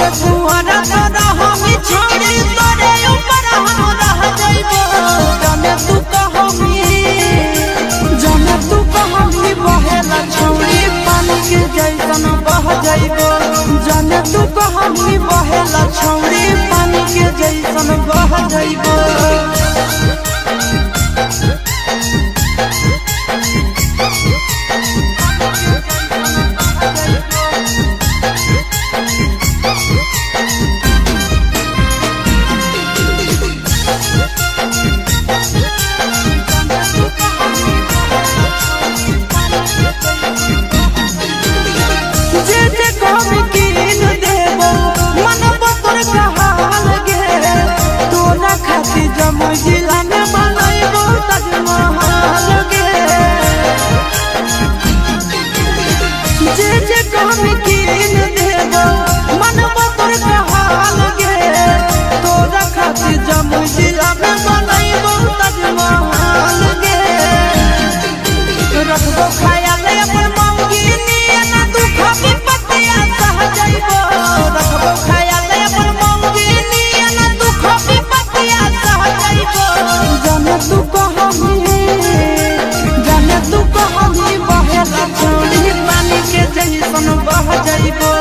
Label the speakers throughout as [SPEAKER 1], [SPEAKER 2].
[SPEAKER 1] भले कुआरा तोरा हम छोड़ी तोरे ऊपर हम रह जाइबो। जाने तू कहमी, जाने तू कहमी बहेला छौड़ी पानी के जैसन बह जाइबो। जाने तू कहमी बहेला छौड़ी पानी के जैसन बह जाइबो। जे जे कहबी कीन देबो, मनबो तोर कहाल गे। तोरा खातिर जमुई जिला में बनैबो ताजमहल गे। जे जे कहबी कीन देबो, मनबो तोर कहाल गे। तोरा खातिर जमुई जिला में बनैबो ताजमहल गे। रखबो ख्याल अपन मौगी नियन दुख विपत्तिया सह जाइबो। रखबो ख्याल अपन मौगी नियन दुख विपत्तिया सह जाइबो। जाने तू कहमी, जाने तू कहमी बहेला छौड़ी पानी के जैसन बह जाइबो।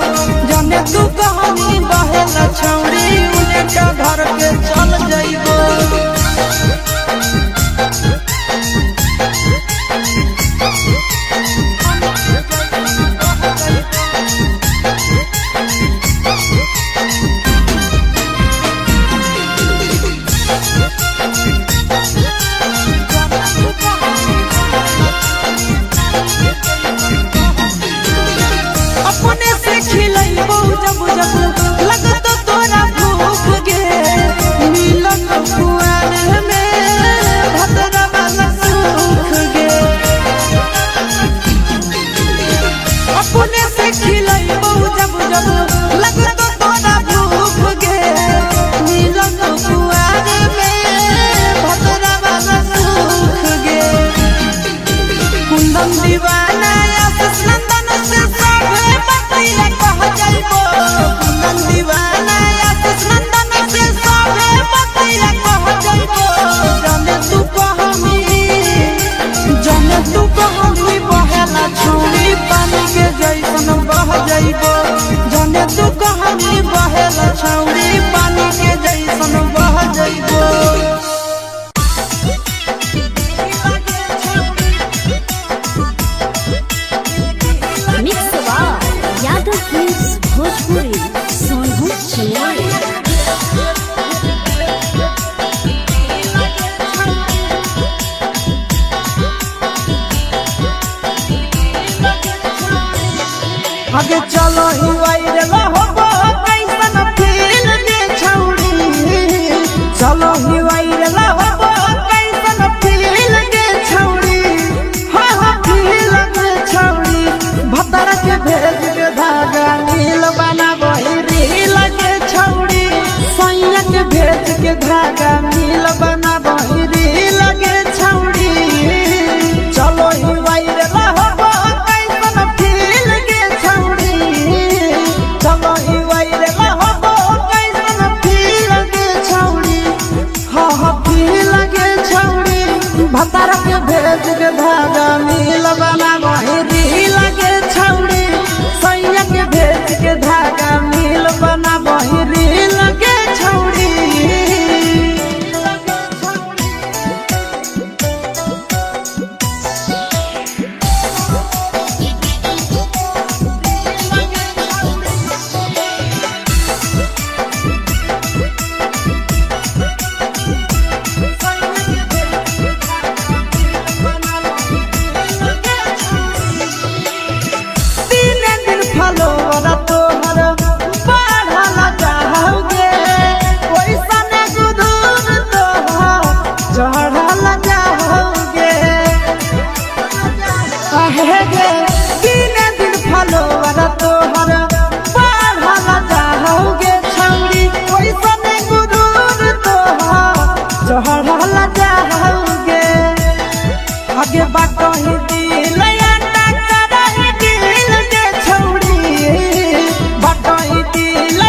[SPEAKER 1] जाने तू कहमी बहेला छौड़ी उनका घर के चल जाइबो। अपने से खिलैबो जब जब लगत तोरा भूख गे। मिलन कुआर में भतरा वाला सुख गे। अपने से खिलैबो जब जब लगत तोरा भूख गे। मिलन कुआर में भतरा वाला सुख गे। कुंदन दीवाना आशीष नंदन से सभे बतैया कह जाइबो। कुंदन दीवाना आशीष नंदन से सभे बतैया कह जाइबो। जाने तू कहमी, जाने तू कहमी बहेला छौड़ी पानी के जैसन बह जाइबो। जाने तू कहमी बहेला छौड़ी पानी के जैसन बह जाइबो।
[SPEAKER 2] Mix by Yadav films Bhojpuri Sonu Chennai.
[SPEAKER 1] आगे चलो ही वायरल होबो कैसन फील गे छौड़ी। चलो ही वायरल होबो कैसन फील गे छौड़ी। हाँ हाँ फील गे छौड़ी। भतर के भेज के धागा नील बनाबो रील गे छौड़ी। सैया के भेज के धागा नील बनाबो रील गे छौड़ी। चलो ही वायरल होबो कैसन फील गे छौड़ी। चलो ही वायरल होबो कैसन फील गे छौड़ी। हाँ हाँ फील गे छौड़ी। भतार के भेज के धागा नील बनाबो रील गे छौड़ी। सैया के भेज के धागा नील बनाबो रील गे छौड़ी। तीन दिन फलोवर तोहर बढ़ल जाओगे। ओइसन गुदूर तोहर चढ़ल जाओगे। आहे गे तीन दिन फलोवर तोहर बढ़ल जाओगे छौड़ी। ओइसन गुदूर तोहर चढ़ल जाओगे। आगे बाटही दिल आटा करही दिल गे छौड़ी। बाटही दिल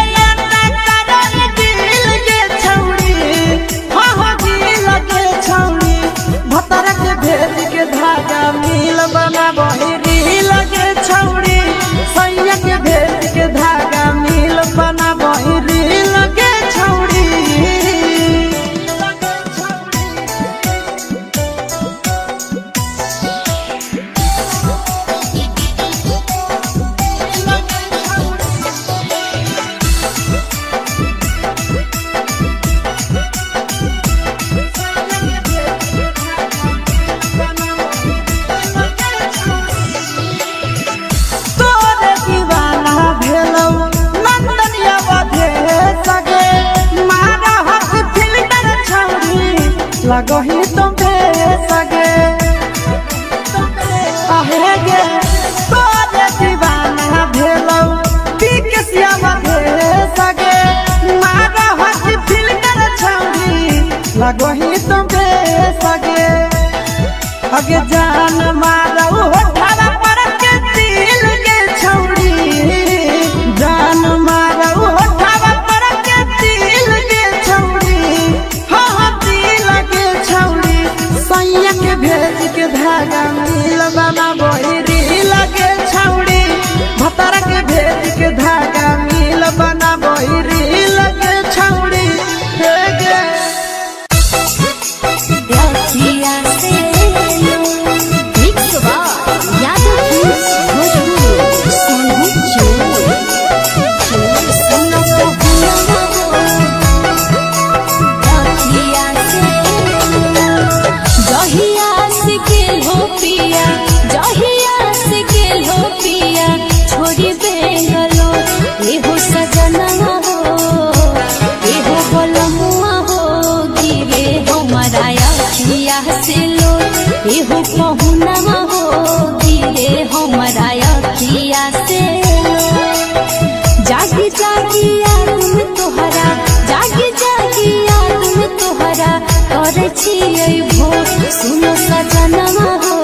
[SPEAKER 1] लगही तुम सगे आहे गे तोरे दीवाना भेलौ पी के श्यामा सगे मारा हसी फिल्टर छौरी लगही तुम सगे अगे जान मारौ होठावा पर के दिल के छौरी जान मारौ होठावा पर के दिल के छौरी हाँ हाँ दिल के छौरी सैया के भेज के धागा मिल बना बोहरी लगे छौरी भतारा के भेज के धागा मिल बना बोहरी लगे छौरी हे गे।
[SPEAKER 2] Mix by Yadav films Bhojpuri Sonu Chamoli.
[SPEAKER 3] जहिया से गेल हो पिया, जहिया से गेल हो पिया, छोड़ी बेंगलोर एहो सजनवा हो, एहो बलमुआ हो, गिरे हमारा अखिया से लोर, एहो पहुनवा हो, गिरे हमारा अखिया से लोर। जागी जागी याद में तोहरा, जागी जागी याद में तोहरा, करे छियै भोर, सुनो सजनवा हो,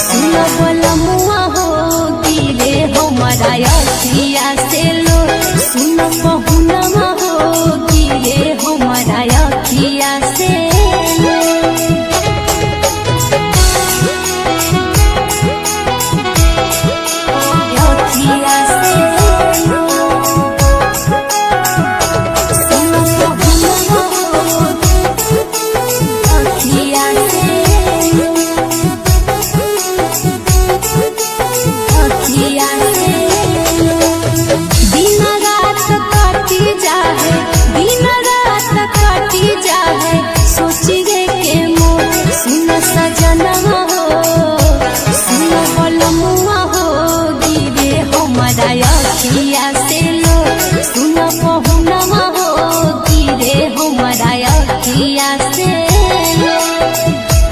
[SPEAKER 3] सुनो बलमुआ हो, गिरे हमारा अखिया से लोर, सुनो पहुनवा हो, गिरे हमारा अखिया से लोर। अखिया से लोर। सुनो पहुनवा हो, अखिया से लोर। अखिया से लोर। दिन रात काटी जाहे, दिन रात काटी जाहे, सोची रे के मोर, सुन सजनवा हो, सुन बलमुआ हो, गिरे हमारा अखिया से लो, सुन पहुनवा हो, गिरे हमारा अखिया से लो।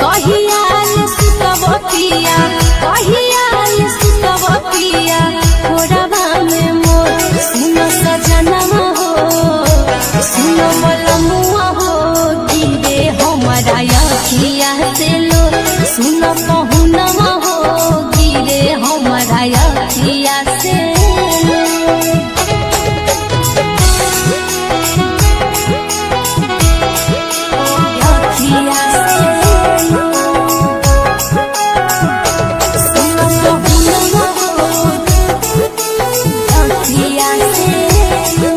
[SPEAKER 3] कहिया ले सुतब पिया, कहिया ले सुतब पिया, कोरबा में मोर, सुन सजनवा हो, सुन बलमुआ हो, गिरे हमारा अखिया से लो, सुन पहुनवा हो, गिरे हमारा अखिया से लो। अखिया से लो। सुनो पहुनवा हो, अखिया से लो।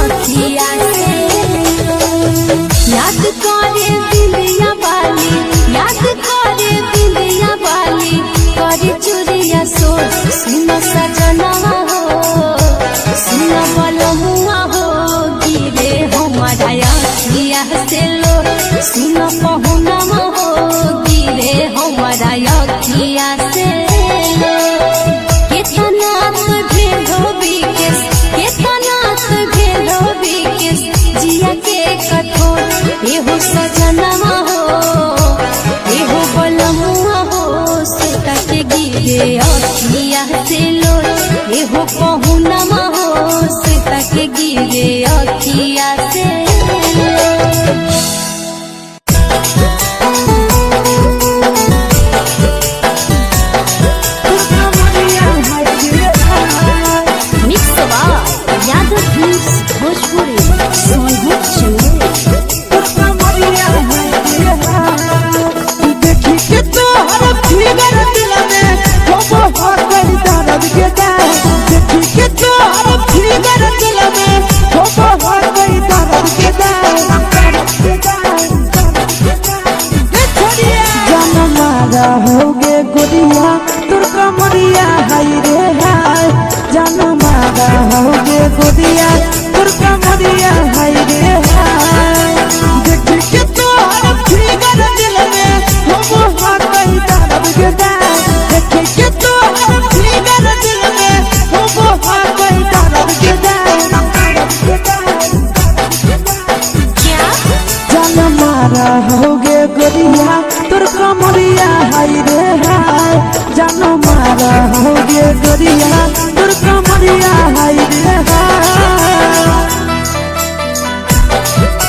[SPEAKER 3] अखिया से लो। याद करे बिंदिया वाली, याद करे बिंदिया वाली, करे चुरिया सोर, सुनो सजनवा हो, सुनो बलमुआ हो, गिरे हमारा अखिया से लो, सुनो पहुनवा हो, गिरे हमारा अखिया से लो। केतना तो भेल हो बिकेश, केतना तो भेल हो बिकेश, जिया के कठोर, एहो सजनवा हो, एहो बलमुआ हो, सुता के गिरे अखिया से लोर, एहो पहुनवा हो, सुता के गिरे अखिया से लोर।
[SPEAKER 2] Mix by Yadav films Bhojpuri Sonu Chamoli.
[SPEAKER 1] देखी के तोहर फिगर दिल में हो हो कई दर्द के दाग। देखी के तोहर फिगर दिल में हो हो कई दर्द के दाग। जान मारा होगे गोरिया तुर कमरिया हाय रे हाय। जान मारा होगे गोरिया तुर कमरिया हाय रे हाय। देखी के तोहर फिगर दिल में हो हो कई दर्द के दाग। देखी के तोहर फिगर दिल में हो हो कई दर्द के दाग। मारा होगे गोरिया तोर कमरिया हाय रे हाय। जानो मारा होगे गोरिया तोर कमरिया हाय रे हाय।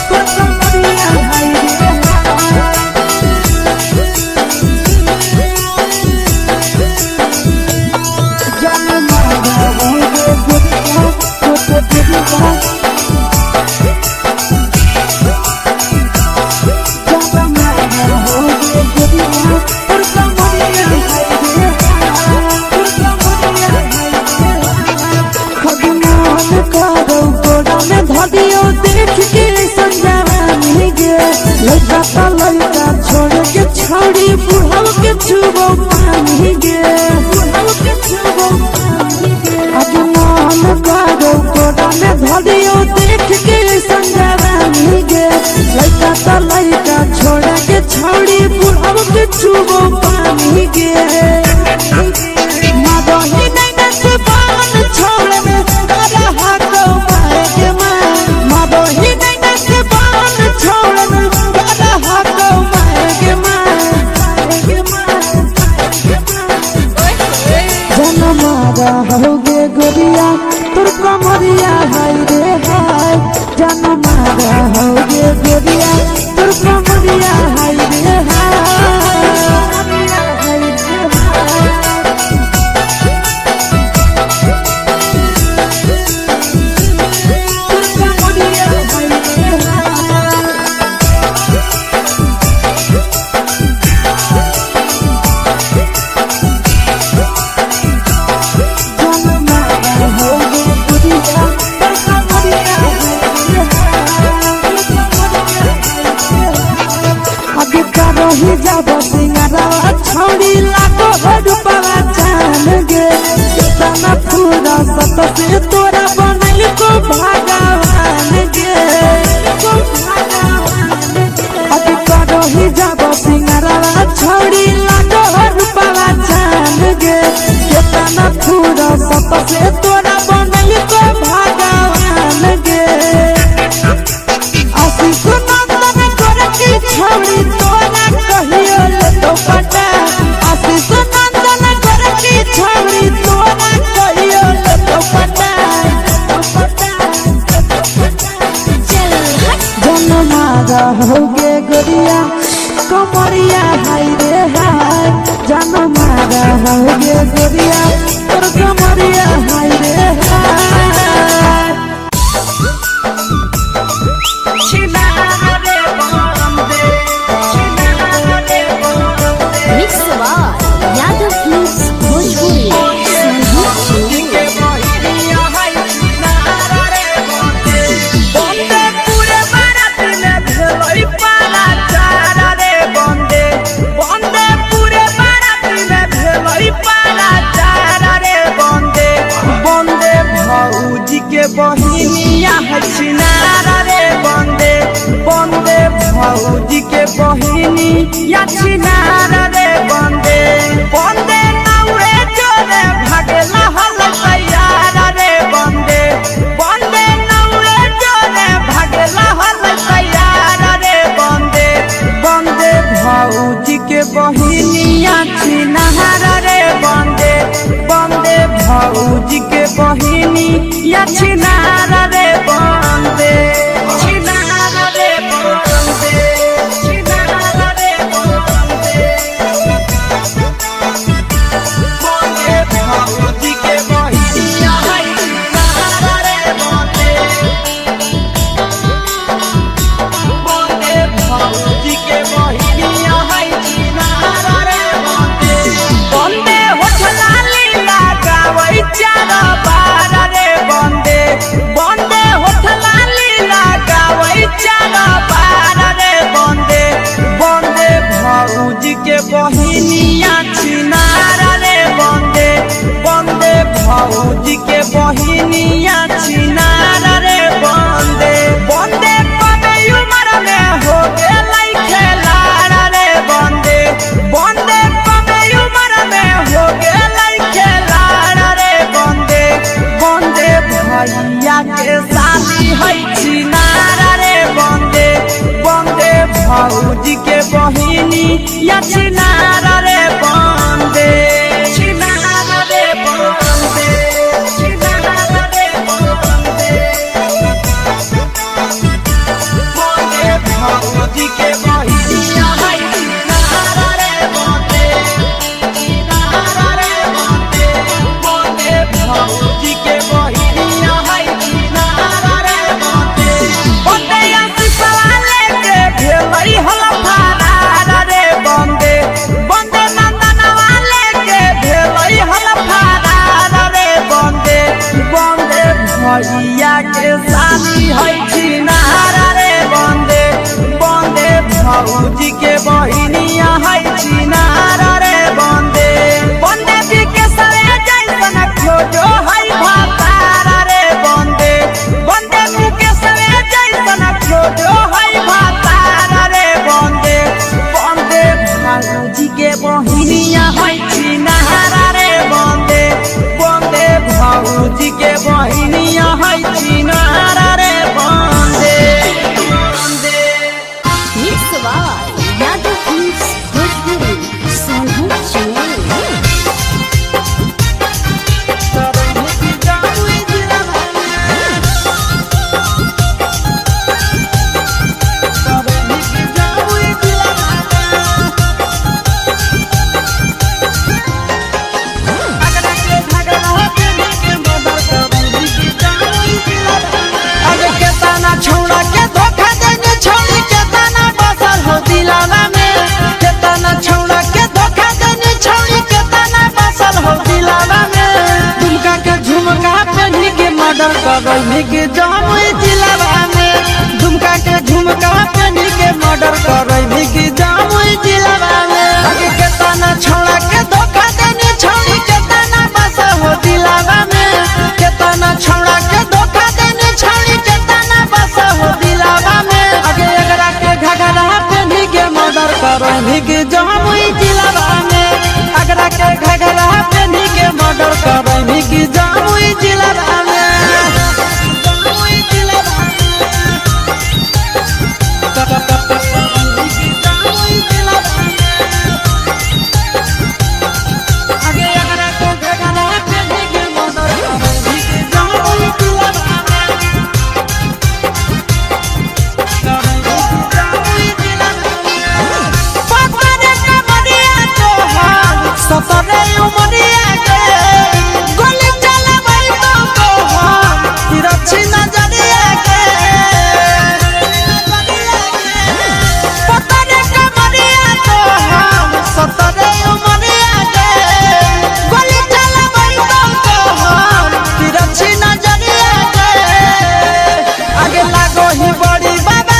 [SPEAKER 1] तोर कमरिया हाय रे हाय। जानो मारा होगे गोरिया तोर कमरिया। छोड़ी बुढ़ाव के छुबो पानी गे, बुढ़ाव के छुबो पानी गे। आज मन करो कोड़ा में धरियो देख के संजवानी गे। लइका त लइका छोड़ के छोड़ी बुढ़ाव के छुबो पानी गे। मादही नैना से बान छोड़ में तारा हाको माए के माए। मादही नैना से बान छोड़ में तारा हाको माए के माए। मारा होगे गोरिया तोर कमरिया हाय रे हाय। जान मारा होगे गोरिया तोर कमरिया हाय रे हाय। तोर कमरिया हाय रे हाय। छौड़ी लागो रूपवा जान गे, केतना पूरा सत से तोरा बनल को भगवान गे। अब करही जाब सिंगारवा छौड़ी लागो रूपवा जान गे, केतना पूरा सत से तोरा बनल को भगवान गे। आशीष नंदन गोरकी छौड़ी तोरा कहियो लेतो पटा। आशीष नंदन गोरकी छौड़ी तोरा कहियो लेतो पटा।
[SPEAKER 2] चल हट।
[SPEAKER 1] जन मारा होगे गोरिया कमरिया हाय रे हाय। जन मारा होगे गोरिया तोर कमरिया हाय रे हाय।
[SPEAKER 2] Mix by Yadav films Bhojpuri Sonhu Chirui.
[SPEAKER 1] बंदे या छिनारा रे बंदे छिनारा रे बंदे छिनारा रे बंदे बंदे भौजी के बहिनिया है छिनारा रे बंदे छिनारा रे बंदे बंदे भौजी के बहिनिया है छिनारा रे बंदे बंदे आशीषवा लेके भेलई हल फारारा रे बंदे बंदे नंदनवा लेके भेलई हल फारारा रे बंदे बंदे भैया के साथी है छिनारा रे बंदे बंदे भौजी के बहिनिया है छिनारा रे बंदे बंदे जी के सरे जैसन खोजो है भातारा रे बंदे बंदे मुके सरे जैसन खोजो है भातारा रे बंदे बंदे भौजी के बहिनिया है छिनारा रे बंदे बंदे भौजी के बहिनिया है छिनारा रे बंदे बंदे
[SPEAKER 2] mix by Yadav films Bhojpuri Sonu Chumoli.
[SPEAKER 1] अरे केतना छौड़ा के धोखा देने छौड़ी केतना बसल हो दिलावा में केतना छौड़ा के धोखा देने छौड़ी केतना बसल हो दिलावा में दुमका के झुमका पहनी के मर्डर करई के जमुई जिलावा में दुमका के झुमका पहनी के मर्डर करई के जमुई जिलावा में अरे केतना छौड़ा के धोखा देने छौड़ी केतना बसल हो दिलावा में केतना छौड़ा के धोखा देने छौड़ी केतना बसल हो दिलावा में अगे एकरा के घघरा पेन्ही के मर्डर करही के जमुई जिलावा में अगरा के घघरा पेन्ही के मर्डर करही के जमुई जिलावा में जमुई जिलावा में जमुई जिलावा में आगे अगरा के घघरा पेन्ही के मर्डर करही के जमुई जिलावा में सतरे उमरिया के गोली चलाबै तो तोहर तिरछी नजरिया के पतरे कमरिया तोहर सतरे उमरिया के गोली चलाबै तो तोहर तिरछी नजरिया के आगे लागो ही बड़ी बाबा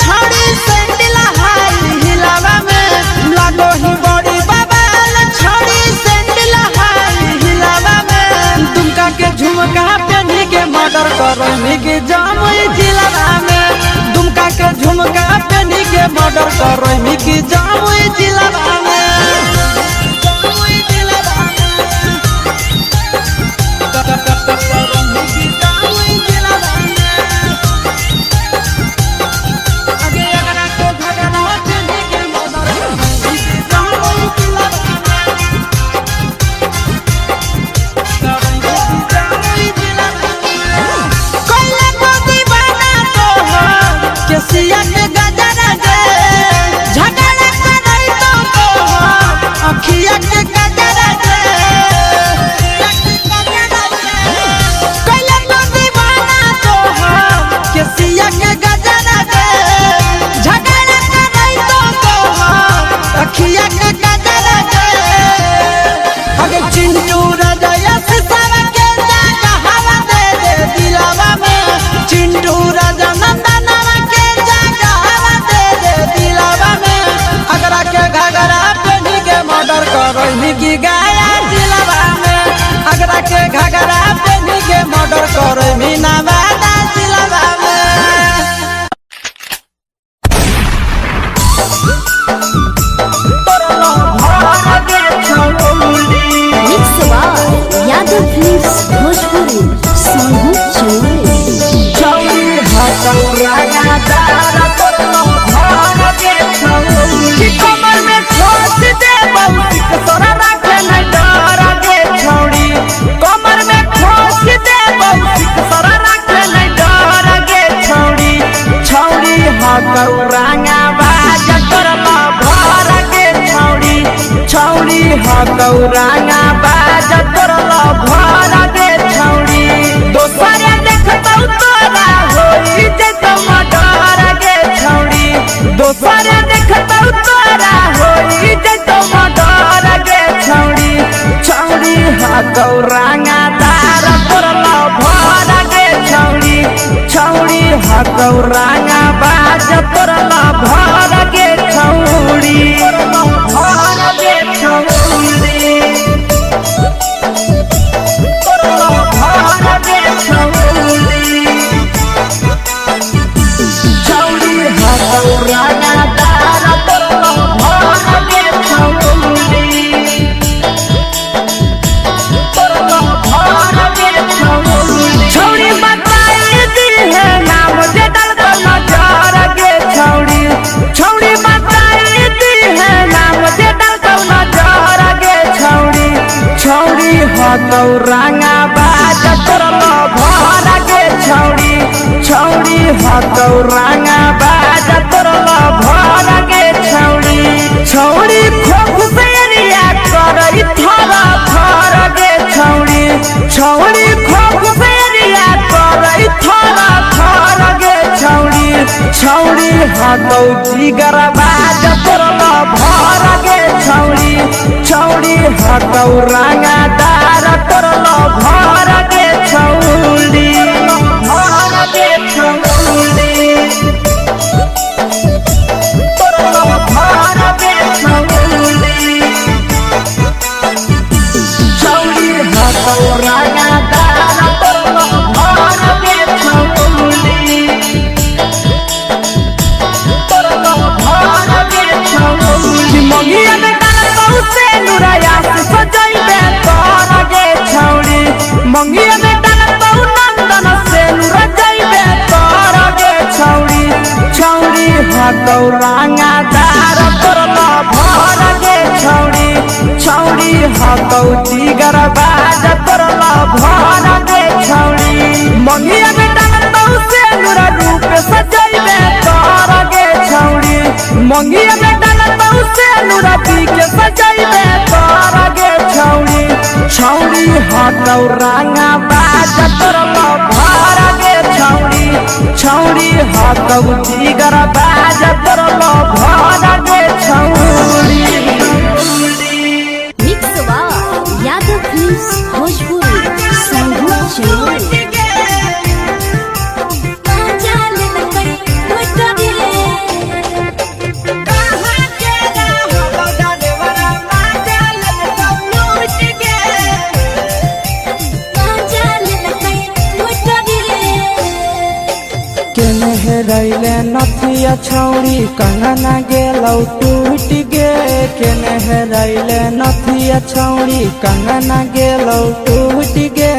[SPEAKER 1] छड़ी सैंडल हाई हिलावा में लागो ही बड़ी बाबा छड़ी सैंडल हाई हिलावा में दुमका के झुमका पेन्ही के मर्डर करही के जमुई जिलावा में दुमका के झुमका पेन्ही के मर्डर करही के जमुई जिलावा में जमुई जिलावा में जमुई जिलावा में आगे अगरा के घगरा पेन्ही के मर्डर करही के जमुई जिलावा में कोइला मोदी बना तोहर केसिया के गजरा दे झगड़ा करई तो तोहर अखिया के गजरा दे कोइला मोदी बना तोहर केसिया के गजरा दे झगड़ा करई तो तोहर अखिया के गजरा दे अगे चिंटू राजा सारा के जागा हवा दे दे दिलावा में चिंटू राजा नंदनवा के जागा हवा दे दे दिलावा में अगरा के घगरा पेन्ही के मर्डर करही की गाया जिलावा में अगरा के घगरा पेन्ही के मर्डर करही नवादा जिलावा में
[SPEAKER 2] mix by Yadav films Bhojpuri Sonu Chumoli.
[SPEAKER 1] कमर हकौरांगा बाज तोर भर गे छौड़ी छौड़ी हकौरांगा बाज तोर भर गे छौड़ी दोसर देखतौ तोरा होई जैतौ मडर गे छौड़ी दोसर देखतौ तोरा होई जैतौ मडर गे छौड़ी छौड़ी हकौरांगा दार तोर भर गे छौड़ी छौड़ी हकौरांगा बाज तोर भर गे छौड़ी भर गे छौड़ी तोर भर गे छौड़ी छौड़ी हकौरांगा दार तोर भर गे छौड़ी छौड़ी बताई दी है नाम जे डल तो नजर गे छौड़ी छौड़ी बताई दी है नाम जे डल तो नजर गे छौड़ी छौड़ी हकौरांगा बाज तोर भर गे छौड़ी छौड़ी हकौरांगा बाज तोर भर गे छौड़ी छौड़ी खोख से अरिया करई थर थर गे छौड़ी छौड़ी खोख से अरिया करई थर थर गे छौड़ी छौड़ी हकौ जिगर बाज तोर भर गे छौड़ी छौड़ी हकौ रांगा दार तोर भर गे छौड़ी भर गे छौड़ी तोर भर गे छौड़ी छौड़ी हकौरांगा दार तोर भर गे छौड़ी तोर भर गे छौड़ी मंगिया में डाल से नुराया सजइबे तोर गे छौड़ी मंगिया में डाल नंदन से नुरा जइबे तोर गे छौड़ी छौड़ी हकौरांगा दार तोर भर गे छौड़ी छौड़ी हकौ जिगर बाज तोर भर गे छौड़ी मंगिया में डाल से नुरा रूप सजइबे तोर गे छौड़ी मंगिया में डाल से नुरा पी के सजइबे तोर गे छौड़ी छौड़ी हकौरांगा बाज तोर भर गे छौड़ी छौड़ी हकौ जिगर बाज तोर भर गे छौड़ी
[SPEAKER 2] mix by Yadav films Bhojpuri Sandhu Chamoli.
[SPEAKER 1] केने हेरैले नथिया छौड़ी कंगना गेलौ टूट गे केने हेरैले नथिया छौड़ी कंगना गेलौ टूट गे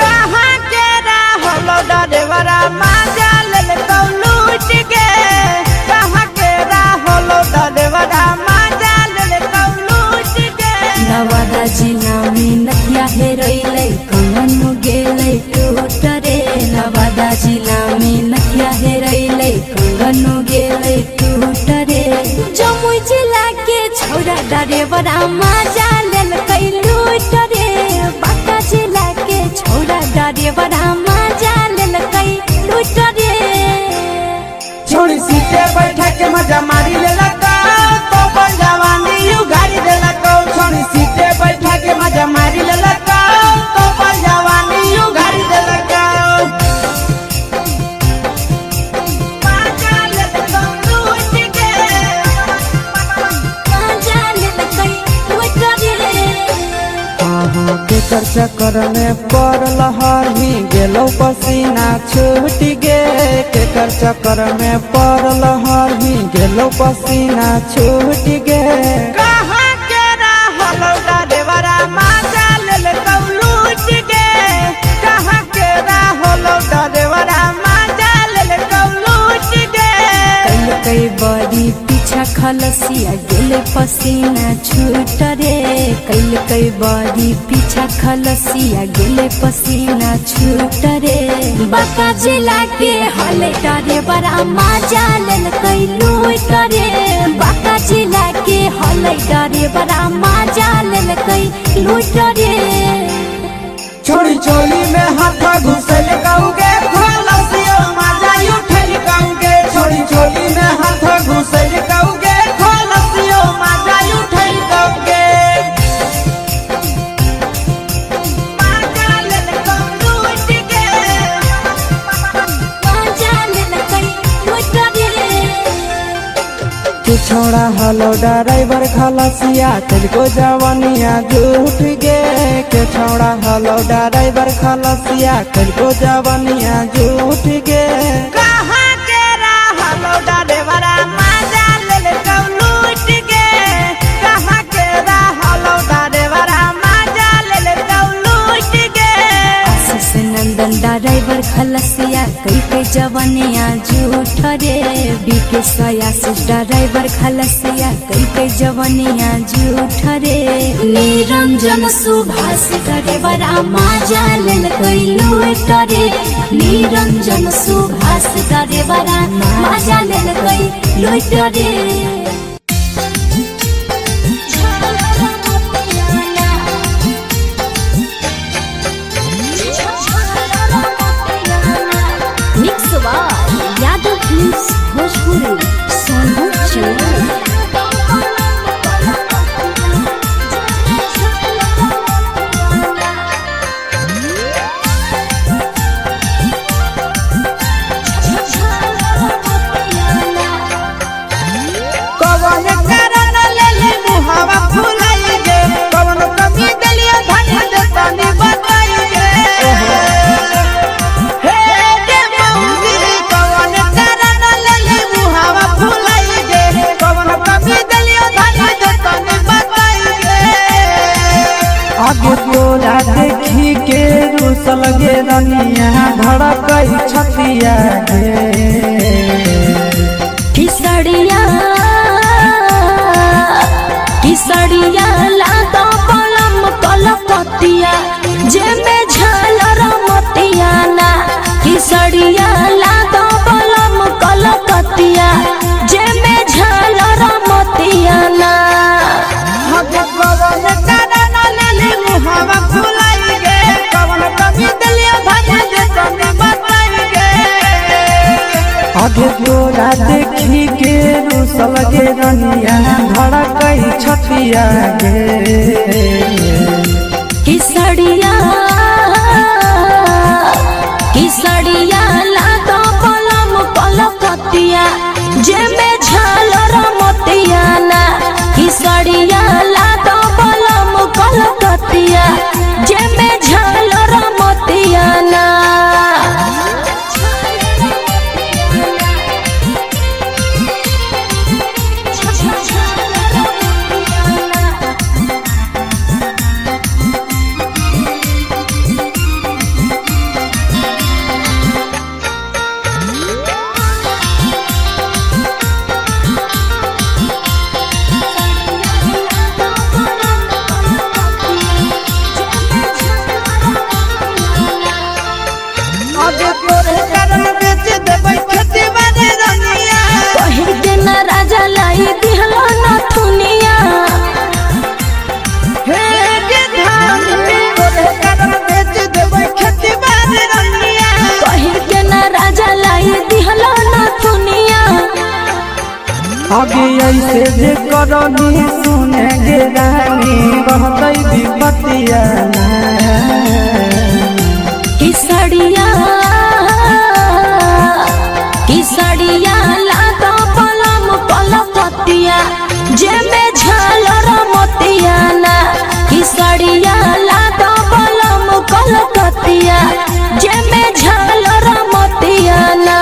[SPEAKER 1] कहाँ के रहलो डरेवरा माजा लेलकौ लूट गे कहाँ के रहलो डरेवरा माजा लेलकौ लूट गे
[SPEAKER 3] नवादा जिला में नथिया हेरैलै कंगन गेलै टूट रे नवादा जिला में नथिया हेरैलै कंगन गेलै टूट रे जमुई जिला के छौरा डरेवरा माजा लेलकै लूट रे बांका जिला के छौरा डरेवरा माजा लेलकै लूट रे
[SPEAKER 1] छोड़ी सीटे बैठा के मजा मारी लेलक तो बन जवानी you गाड़ी देलक छोड़ी सीटे बैठा के मजा मारी लेलक तो बन जवानी you गाड़ी देलक
[SPEAKER 3] माजा लेलकै लूट रे
[SPEAKER 1] अहाँ के चक्कर में पड़ल हरही गेलौ पसीना छूट गे केकर चक्कर में पड़ल हरही गेलौ पसीना छूट गे कहाँ के रहलौ डरेवरा माजा लेलकौ लूट गे कहाँ के रहलौ डरेवरा माजा लेलकौ लूट गे
[SPEAKER 3] कई बड़ी पीछा पीछा खलसिया गेले पसीना छूट रे। कैल कई बड़ी पीछा खलसिया गेले पसीना छूट रे। बाका जिला के हले डरे बड़ा मजा लेल कई लूट रे। बाका जिला के हले डरे बड़ा मजा लेल कई लूट रे।
[SPEAKER 1] छोड़ी चोली में हाथ घुसल कहूगे खलसियो मजा उठल कहूगे। छोड़ी चोली में हाथ घुसल कहूगे खलसियो मजा उठल कहूगे। मजा लेल कहू लूट गे।
[SPEAKER 3] मजा लेल कई लूट रे।
[SPEAKER 1] तू छोड़ा हलो ड्राइवर खलसिया तुझको जवानिया झूठ गे। के छोड़ा हलो ड्राइवर खलसिया तुझको जवानिया झूठ गे। कहाँ के हलो ड्राइवर मजा लेल कौ लूट गे। कहाँ के हलो ड्राइवर मजा लेल कौ लूट गे।
[SPEAKER 3] आशीष नंदन ड्राइवर खलसिया कई कई जवनिया झूठ रे। बीके सयासी ड्राइवर खलसिया कई कई जवनिया झूठ रे। निरंजन सुभाष ड्राइवर मजा लेल कई लूट रे। निरंजन सुभाष ड्राइवर मजा लेल कई लूट रे।
[SPEAKER 2] Mix by Yadav films Bhojpuri Sonbhadra Chennai.
[SPEAKER 1] कवन कारण लेले मुहावा फुलाई गे। कवन कमी देलियो धन दे तनी बताई गे। हे गे मौगी कवन कारण लेले मुहावा फुलाई गे। कवन कमी देलियो धन दे तनी बताई गे।
[SPEAKER 4] आगे तोरा देखी के रूसल गे रनिया धड़कई छतिया गे।
[SPEAKER 3] किसड़िया किसड़िया लादा पलम कलकतिया जेमे झालर मोतिया ना। किसड़िया लादा पलम कलकतिया जेमे झालर मोतिया ना।
[SPEAKER 1] आगे कवन कारण लेले मुहावा फुलाई गे। कवन कमी देलियो धन दे तनी बताई गे।
[SPEAKER 4] आगे तोरा देखी के रूसल गे रनिया धड़कई छतिया गे।
[SPEAKER 3] किसड़िया किसड़िया लादा पलम कलकतिया जेमे झालर मोतिया ना। किसड़िया लादा पलम कलकतिया जेमे झालर मोतिया ना।
[SPEAKER 1] आगे तोरे कारण बेच देबै खेती बाड़ी रनिया।
[SPEAKER 3] पहिर के न राजा लाई दिहलो नथुनिया।
[SPEAKER 1] हे गे धान तोरे कारण बेच देबै खेती बाड़ी रनिया।
[SPEAKER 3] पहिर के न राजा लाई दिहलो नथुनिया।
[SPEAKER 4] आगे ऐसे जे करनी सुने गे रानी रहतई विपतिया ना।
[SPEAKER 3] किसड़िया किसड़िया लादा पलम कलकतिया जेमे झालर मोतिया ना। किसड़िया लादा पलम कलकतिया जेमे झालर मोतिया ना।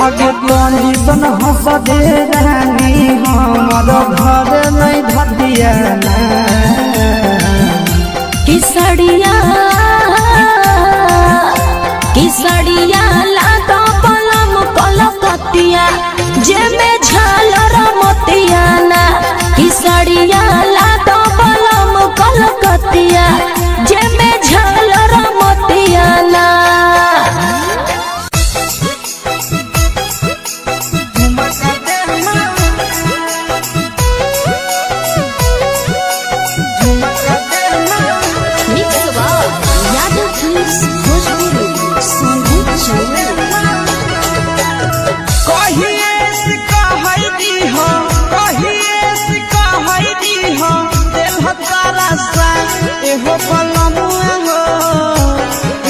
[SPEAKER 4] आगे तनी सन हंस दे रानी हमर घर नहीं धतिया ना।
[SPEAKER 3] किसड़िया किसड़िया लागा पलम कलकतिया जेमे झालर मोतिया ना। किसड़िया लागा पलम कलकतिया जेमे झालर मोतिया ना।
[SPEAKER 2] Mix by Yadav films Bhojpuri Sonu Channel.
[SPEAKER 1] कहिए से कहै दीह, कहिए से कहै दीह, देल तारा सा एहो पलमुआ हो,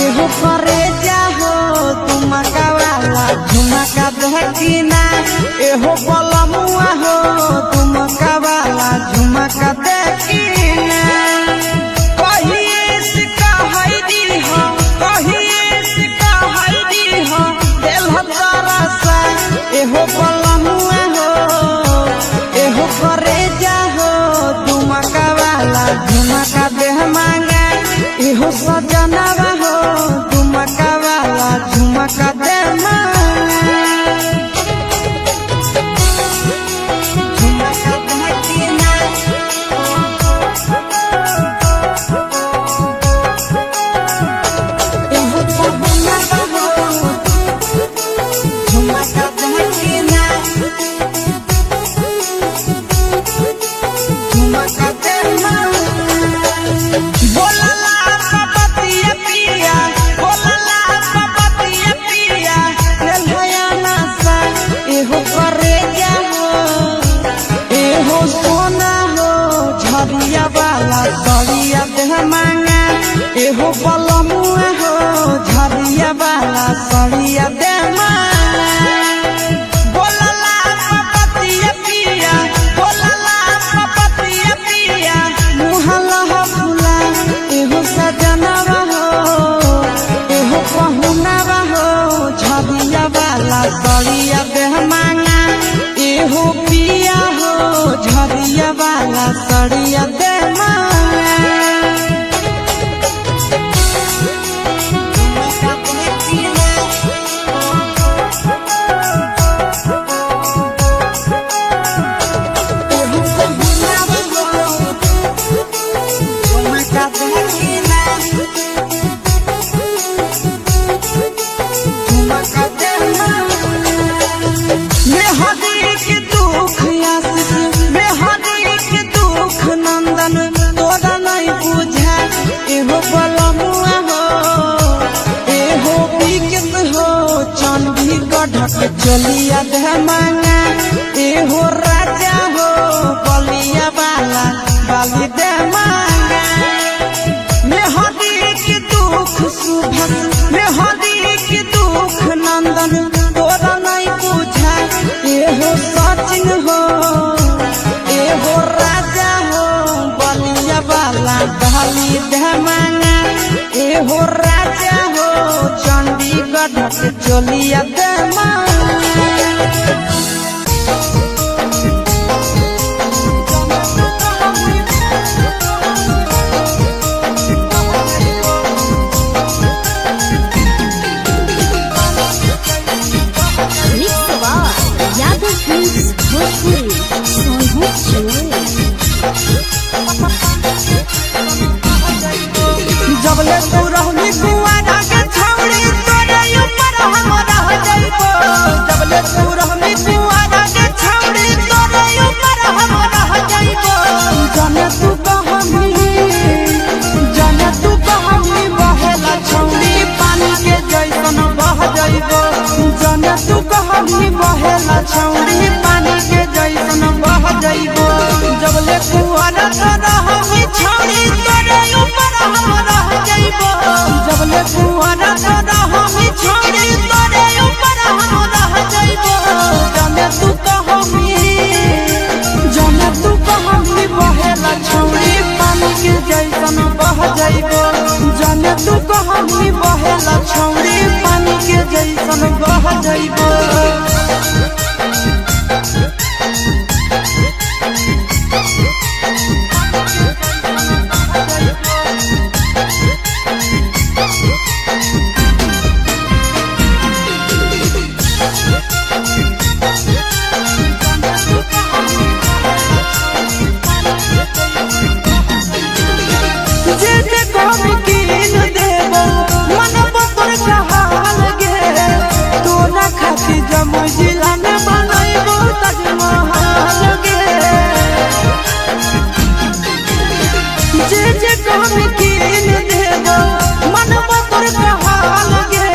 [SPEAKER 1] एहो करेजा हो, तुमका वाला झुमका दहकिना, एहो पलमुआ हो, तुमका वाला झुमका देखिना। कहिए से कहै दीह, कहिए से कहै दीह, देल तारा सा एहो पलमुआ हो, एहो करेजा हो, तुमका वाला झुमका देह मांगा, एहो सजनवा हो, तुमका वाला झुमका देह मांगा। झुमका देह एहो पहुना हो, झुमका देह झुमका देह बोलला पपतिया पिया, बोलला पपतिया पिया, ललया नासा, एहो करेजा हो, एहो सोना हो, झरिया वाला सरिया देह मांगा, एहो बलमुआ हो, झरिया वाला सरिया देह मांगा। बोलला पपतिया पिया, बोलला पपतिया पिया, मुहला फुला, एहो सजनवा हो, एहो पहुनवा हो, झरिया वाला सरिया देह मांगा, एहो पिया हो, झरिया वाला सरिया देह मांगा। नंदन तोरा नहीं बुझा, एहो बलमुआ हो, एहो विकस हो, चंडी गढ़क चलिया दे मांगा, एहो राजा हो, बलिया वाला बाली दे मांगा। मेहदी के दुख सुभस, मेहदी के दुख नंदन तोरा नहीं बुझा, एहो सचिन हो, एहो राजा हो, बलिया वाला बाली दे मांगा, एहो राजा हो, चंडीगढ़ के चलिया दे मांगा।
[SPEAKER 2] Mix by Yadav films Bhojpuri Sonu Channel.
[SPEAKER 1] जबले तू रहली कुआरा के छौड़ी तोरे ऊपर हम रह जइबो, जबले तू रहली कुआरा के छौड़ी तोरे ऊपर हम रह जइबो। जाने तू कहमी, जाने तू कहमी बहेला छौड़ी पानी के जैसन बह जइबो, जाने तू कहमी बहेला छौड़ी पानी के जैसन बह जइबो। जबले कुआरा के रहली छौड़ी तोरे ऊपर हम रह जइबो, जबले कुआरा के रहली छौड़ी तोरे ऊपर हम रह जइबो। जाने तू कहमी, जाने तू कहमी बहेला छौड़ी पानी के जैसन बह जइबो, जाने तू कहमी बहेला छौड़ी पानी के जैसन बह जइबो। खातिर जमुई जिला में बनैबो ताजमहल गे। जे जे कहबी कीन देबो, मनवा तोर कहाल गे।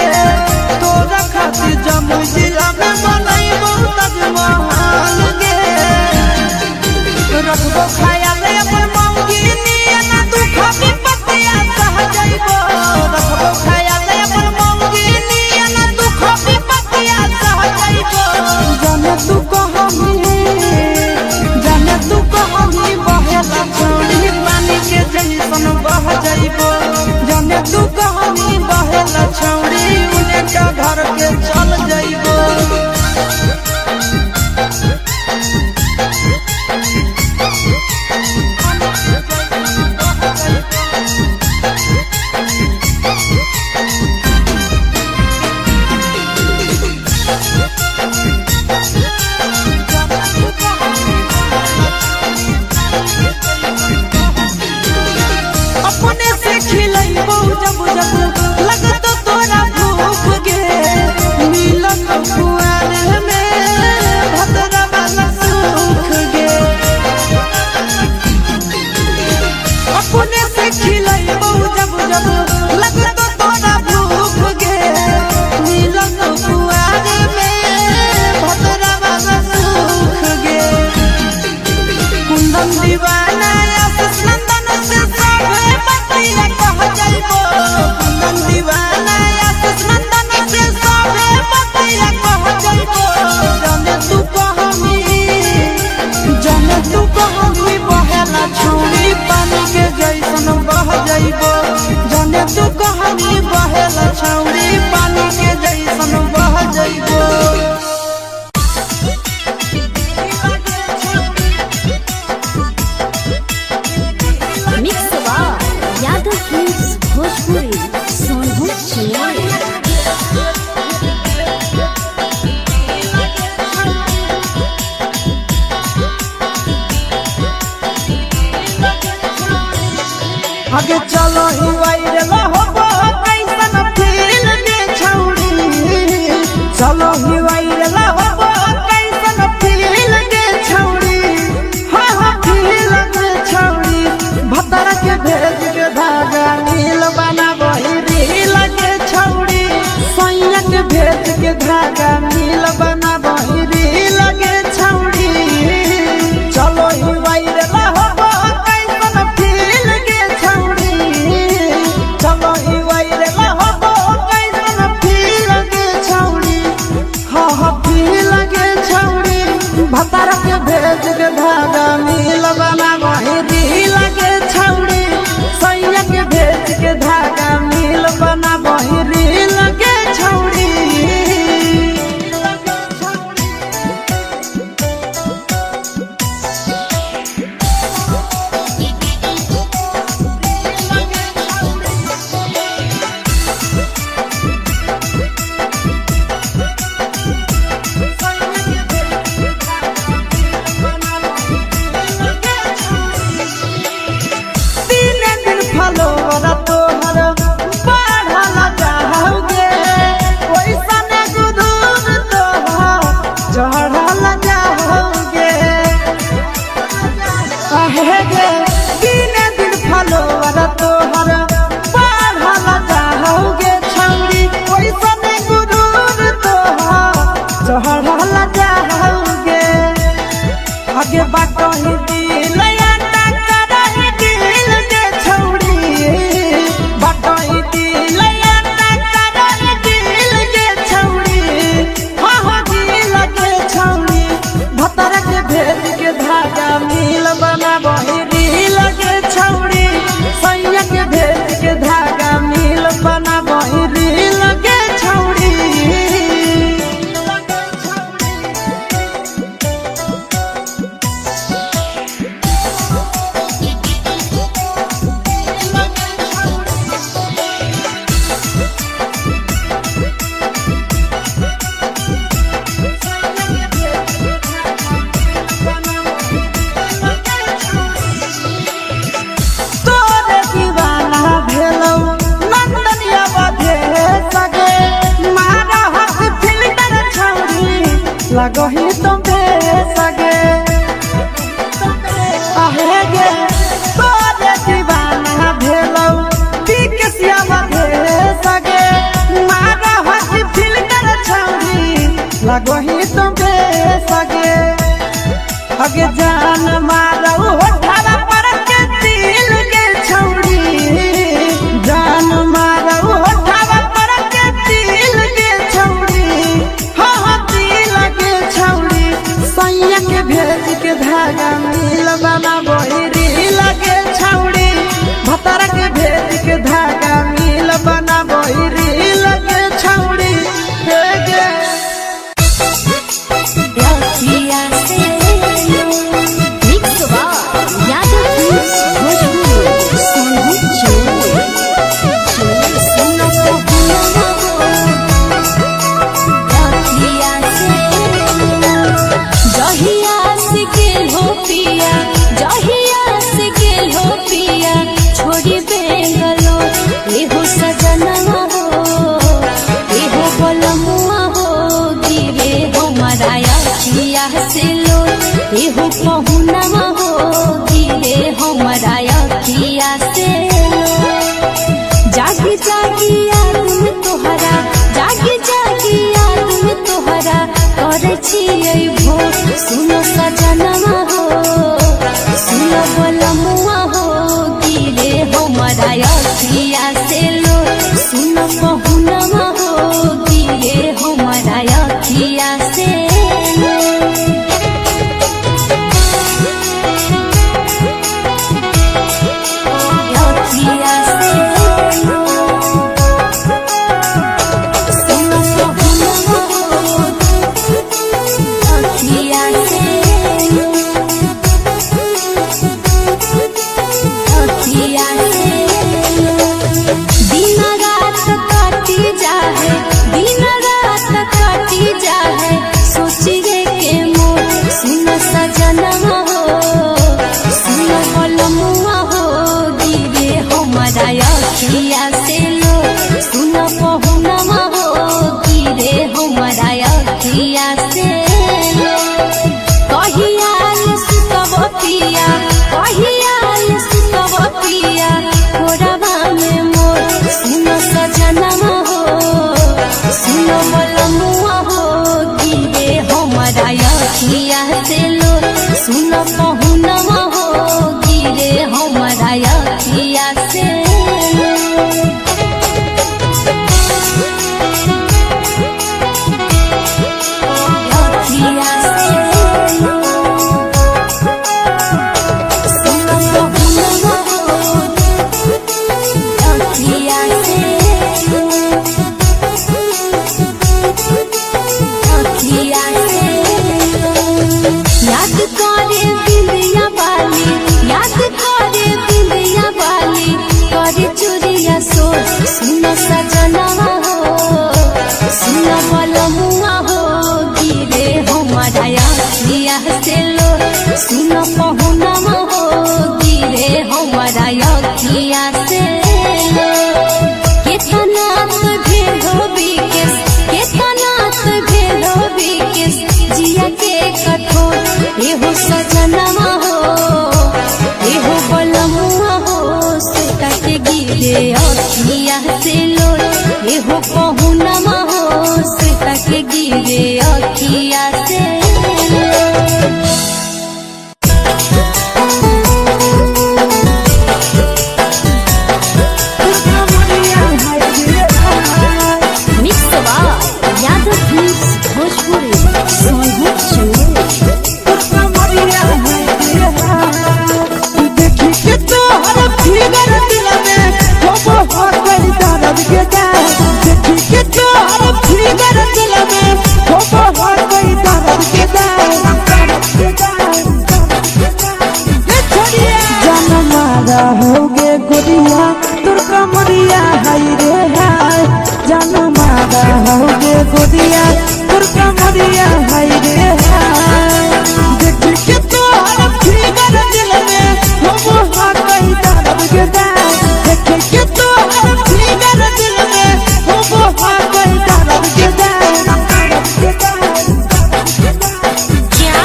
[SPEAKER 1] तोरा खातिर जमुई जिला में बनैबो ताजमहल गे। रखबो ख्याल अपन मौगी नियन, दुख विपत्तिया सह जइबो। रखबो ख्याल अपन मौगी नियन, दुख विपत्तिया सह जइबो। जाने तू कहमी, जाने तू कहमी बहेला छौड़ी, पानी के जैसन बह जइबो। जाने तू कहमी बहेला छौड़ी, उने का घर के चल जइबो। अपने से खिलैबो जब जब लगत तोरा भूख गे। मिलत कुआर में भद्रा वाला सुख गे। अपने से खिलैबो जब जब लगत तोरा भूख गे। मिलत कुआर में भद्रा वाला सुख गे। कुंदन दीवाना आशीष नंदन से सभे बतिया कह जइबो। कुंदन दीवाना आशीष नंदन से सभे बतिया कह जइबो। जाने तू कहमी, जाने तू कहमी बहेला छौड़ी, पानी के जैसन बह जइबो। जाने तू कहमी बहेला छौड़ी, पानी के जैसन बह जइबो।
[SPEAKER 2] Mix by Yadav films Bhojpuri, Sonbhadra Chennai.
[SPEAKER 1] आगे चलो ही वायरल होबो कैसन फील गे छौड़ी। चलो ही वायरल होबो कैसन फील गे छौड़ी। हाँ हाँ फील गे छौड़ी। भतर के भेज के धागा नील बनाबो रील गे छौड़ी। सैया के भेज के धागा नील बनाबो रील गे छौड़ी। चलो ही वायरल होबो कैसन फील गे छौड़ी। चलो ही वायरल होबो कैसन फील गे छौड़ी। हाँ हाँ फील गे छौड़ी। भतार के भेज के धागा नील बनाबो रील गे छौड़ी। सैया के भेज के धागा नील बनाबो रील गे छौड़ी। अगे जान मारो होठावा पर के दिल गे छौड़ी, जान मारो होठावा पर के दिल गे छौड़ी, हाँ हाँ दिल गे छौड़ी। सैया के भेज के धागा मिल बना बहिरी लगे छौड़ी, भतारा के भेज के धागा मिल बना बहिरी लगे छौड़ी। हे गे
[SPEAKER 3] अखिया से
[SPEAKER 2] mix by Yadav films Bhojpuri Sonbhadra Chamoli.
[SPEAKER 3] सुनो पहुनवा हो अखिया से जहिया से गेल हो पिया, जहिया से गेल हो पिया छोड़ी बेंगलोर, एहो सजनवा हो एहो बलमुआ हो गिरे हमारा अखिया से लोर, एहो पहुनवा हो गिरे हमारा अखिया से लोर। जागी जागी याद में तोहरा, जागी जागी याद में तोहरा करै छियै भोर। सुनो सजनवा हो सुनो बलमुआ हो गिरे हमारा अखिया से लोर, सुनो पहुनवा हो गिरे हमारा अखिया से लोर। अखिया से लोर। सुनो पहुनवा हो अखिया से लोर। अखिया से लोर। दिन रात काटी जाहे, दिन रात काटी जाहे सोचिए के मोर। सुनो सजनवा हो सुनो बलमुआ हो गिरे हमारा अखिया से लो, सुनो पहुनवा हो गिरे हमारा अखिया से लो। कहिया ले सुतब पिया, कहिया ले सुतब पिया कोरबा में मोर। सुनो सजनवा हो सुनो बलमुआ हो गिरे हमारा अखिया से लो, सुनो पहुनवा हो गिरे हमारा अखिया से लो। अखिया से लो। सुनो पहुनवा हो अखिया से लो। अखिया से लो। याद करे बिंदिया वाली, याद करे बिंदिया वाली करे चुरिया सोर। सुनो सजनवा हो सुनो बलमुआ हो गिरे हमारा अखिया से लो, सुनो पहुनवा हो गिरे हमारा अखिया से लो। केतना तो भेल हो बिकेश, केतना तो भेल हो बिकेश जिया के कठोर, एहो सजनवा हो एहो बलमुआ हो सीता के गिरे अखिया से लोर, एहो पहुनवा हो सीता के गिरे अखिया से लोर।
[SPEAKER 2] Mix by Yadav films Bhojpuri Sonbhadra Chamoli.
[SPEAKER 1] देखी के तोहर फिगर दिल में हो हो गई दर्द के दाग, देखी के तोहर फिगर दिल में हो हो गई दर्द के दाग। जान मारा होगे गोरिया तोर कमरिया हाय रे हाय, जान मारा होगे गोरिया तोर कमरिया हाय रे हाय। देखी के तोहर फिगर दिल में हो हो गई दर्द के दाग, देखी के तोहर फिगर दिल में हो हो गई दर्द के दाग।
[SPEAKER 2] क्या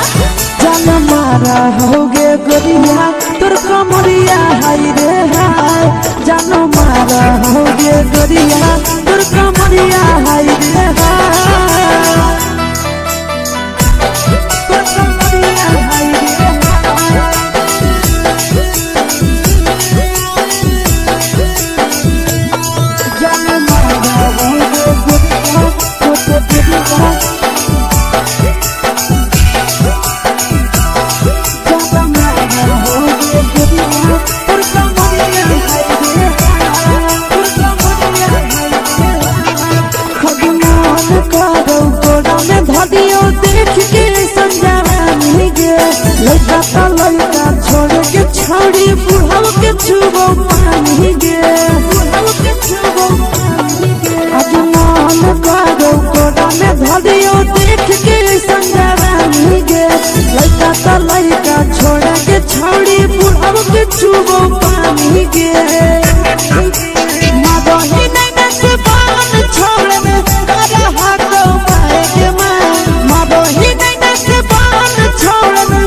[SPEAKER 1] जान मारा होगे गोरिया तोर कमरिया हाय रे हाय, जान मारा होगे गोरिया तोर कमरिया हाय रे हाय, तोर कमरिया हाय। छुबो पानी गे, बुढ़ऊ के छुबो पानी गे। आज मन करो कोरा में धरियो देख के संगरानी गे। लइका त लइका छोड़ा के छौड़ी बुढ़ऊ के छुबो पानी गे। मादही नैना से बान छोड़ में रहा को माए के माँ। मादही नैना से बान छोड़ में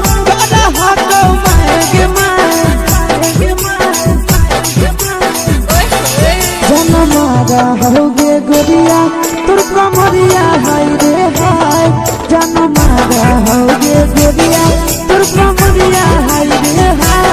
[SPEAKER 1] रहा को माए के माँ। जनमारा होगे गोरिया तुर कमरिया हाय रे हाय। जनमारा होगे गोरिया तुर कमरिया हाय रे हाय।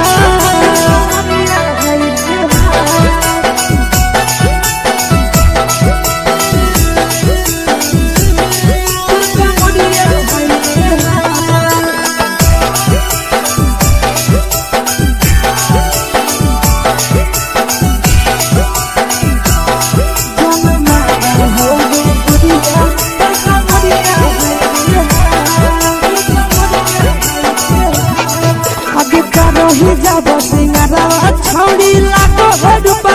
[SPEAKER 1] आगे करो ही जाबो सिंगारा छौड़ी लागो हडुपा।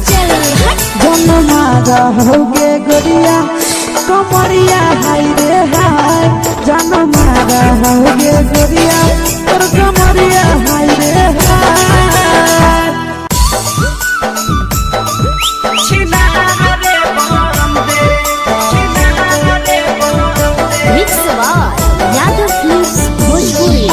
[SPEAKER 2] चल हट।
[SPEAKER 1] जनमारा होगे गोरिया कमरिया हाय रे हाय। जनमारा होगे गोरिया तोर कमरिया हाय रे हाय।
[SPEAKER 2] Mix by Yadav films Bhojpuri.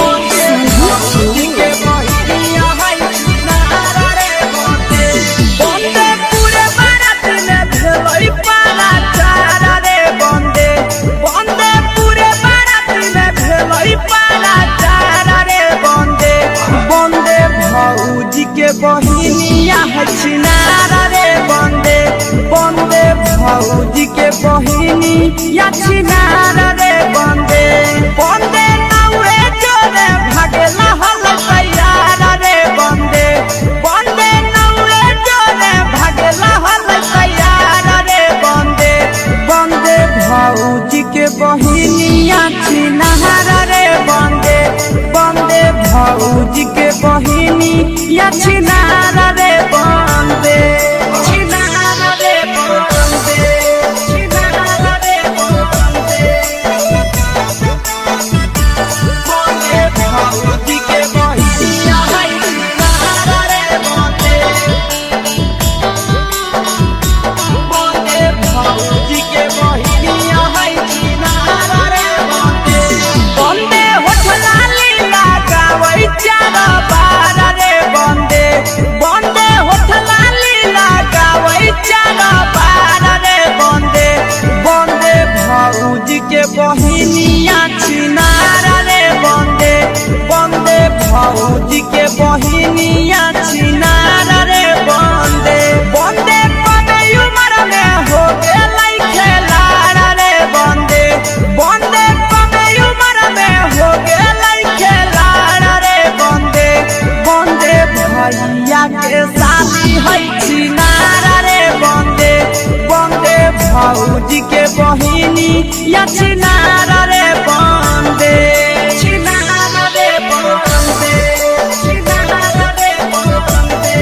[SPEAKER 1] बंदे पूरे बारात में भेलई पारा चारा रे बंदे। बंदे पूरे बारात में भेलई पारा चारा रे बंदे। बंदे भौजी के बहिनिया है छिनारा रे बंदे। बंदे भौजी के बहिनिया छिनारा रे बंदे। बंदे नाउए जोरे भागेला हल तैयार रे बंदे। बंदे नाउए जोरे भागेला हल तैयार रे बंदे। बंदे भौजी के बहिनिया छिनारा रे बंदे। बंदे भौजी के बहिनिया छिनारा रे बंदे। छिनारा रे बंदे। छिनारा रे बंदे। बंदे भौजी के बहिनिया है छिनारा रे बंदे। बंदे भौजी के बहिनिया है छिनारा रे बंदे। बंदे होठ लाली लगावै चार बार रे बंदे। बंदे होठ लाली लगावै चार बार रे बंदे। बंदे भौजी के बहिनिया छिनारा रे बंदे। बंदे भौजी के बहिनिया छिनारा रे बंदे। बंदे कमे उमर में हो गेलै खेलारा रे बंदे। बंदे कमे उमर में हो गेलै खेलारा रे बंदे। बंदे भैया के साथी है छिनारा रे बंदे। बंदे भौजी के बहिनी या छिनारा रे बंदे। छिनारा रे बंदे। छिनारा रे बंदे।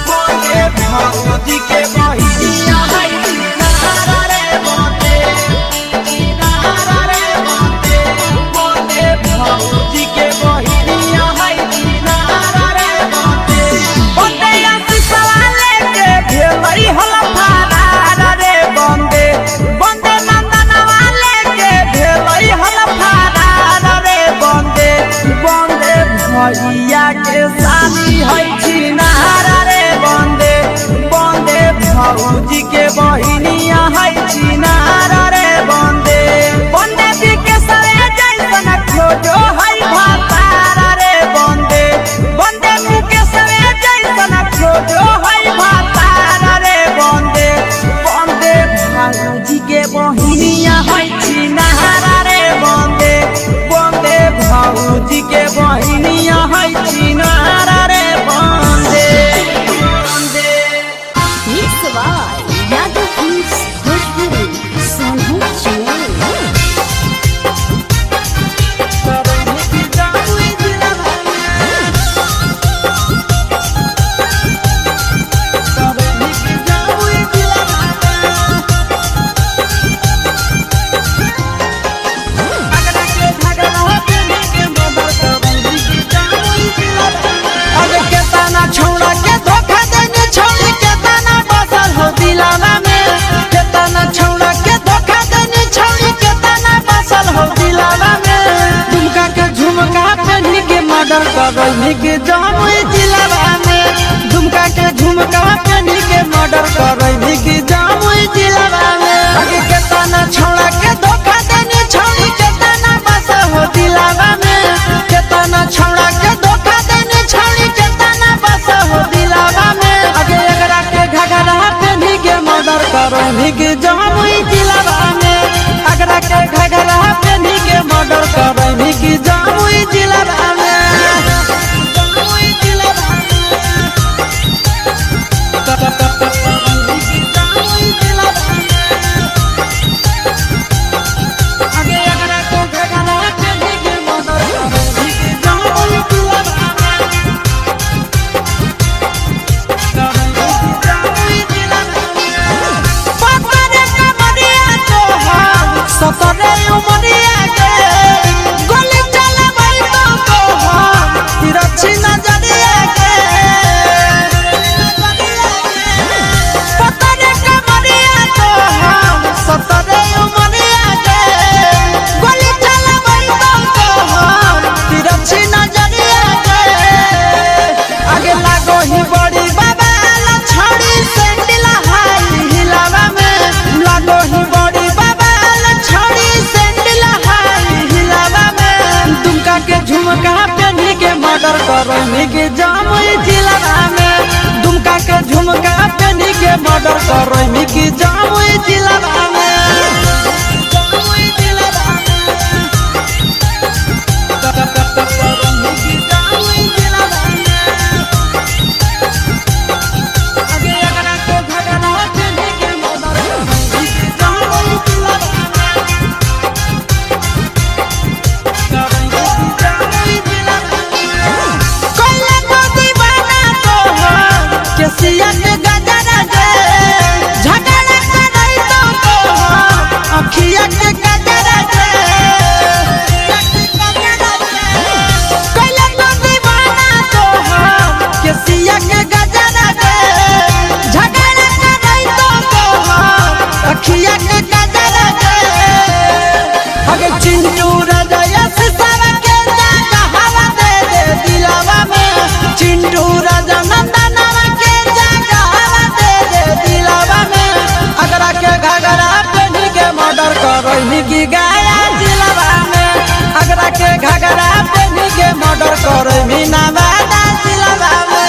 [SPEAKER 1] बंदे भौजी के बहिनिया है छिनारा रे बंदे। छिनारा रे बंदे। बंदे भौजी के बहिनिया है छिनारा रे बंदे। बंदे आशीषवा लेके भेलै हल फारार रे बंदे। बंदे नंदनवा लेके भेलै हल फारार रे बंदे। बंदे भैया के साली है छिनारा रे बंदे। बंदे भौजी के बहिनिया है छिनारा रे बंदे। बंदे के सरे जैसन खोजो है भातारा रे बंदे। बंदे मुकेशवे जैसन खोजो है भातारा रे बंदे। बंदे भौजी के बहिनिया है छिनारा रे बंदे। बंदे भौजी के बहिनिया है छिनारा रे बंदे। बंदे
[SPEAKER 2] mix by Yadav films Bhojpuri. Sonu Chimel.
[SPEAKER 1] करैनी के जमुई जिलावा में। दुमका के झुमका पेनी के मर्डर करैनी के जमुई जिलावा में। आगे के तना छौड़ा के धोखा देनी छौड़ी के तना बस हो दिलावा में। के तना छौड़ा के धोखा देनी छौड़ी के तना बस हो दिलावा में। आगे एकरा के घघरा पेनी के मर्डर करैनी के जमुई जिलावा में। अगरा के घघरा पेनी के मर्डर करैनी के जमुई जिलावा में। जमुई जिलावा में। जमुई जिलावा में। आगे अगरा के घघरा पेनी के मर्डर करैनी के जमुई जिलावा में। जमुई जिलावा में। पतरे कमरिया तोहार सतरे उमरिया के गोली चलाबै तो तोहार तिरछी नजरिया के। पतरे कमरिया तोहार सतरे उमरिया के गोली चलाबै तो तोहार तिरछी नजरिया के। आगे लागो ही बड़ी बाबा छड़ी सैंडल हाई हिलावा में। लागो ही बड़ी बाबा छड़ी सैंडल हाई हिलावा में। दुमका के झुमका पेनी के मर्डर करैनी के जमुई जिलावा में। दुमका के झुमका पेनी के मर्डर करैनी के जमुई जिलावा में। जमुई जिलावा में। जमुई जिलावा में। आगे अगरा के घघरा पेनी के मर्डर करैनी के जमुई जिलावा में। जमुई जिलावा में। कोइला को दीवाना तोहार केसिया के गजरा दे झगड़ा करई तो तोहार अखिया के गजरा दे। कोइला को दीवाना तोहार केसिया के गजरा दे झगड़ा करई तो तोहार अखिया के गजरा दे। अगे चिंटू राजा यस सारा के जागा हवा दे दे दिलावा में। चिंटू राजा नंदनवा के जागा हवा दे दे दिलावा में। अगरा के घघरा पेनी के मर्डर करैनी की गाया जिलावा में। अगरा के घघरा पेनी के मर्डर करैनी नवादा जिलावा में।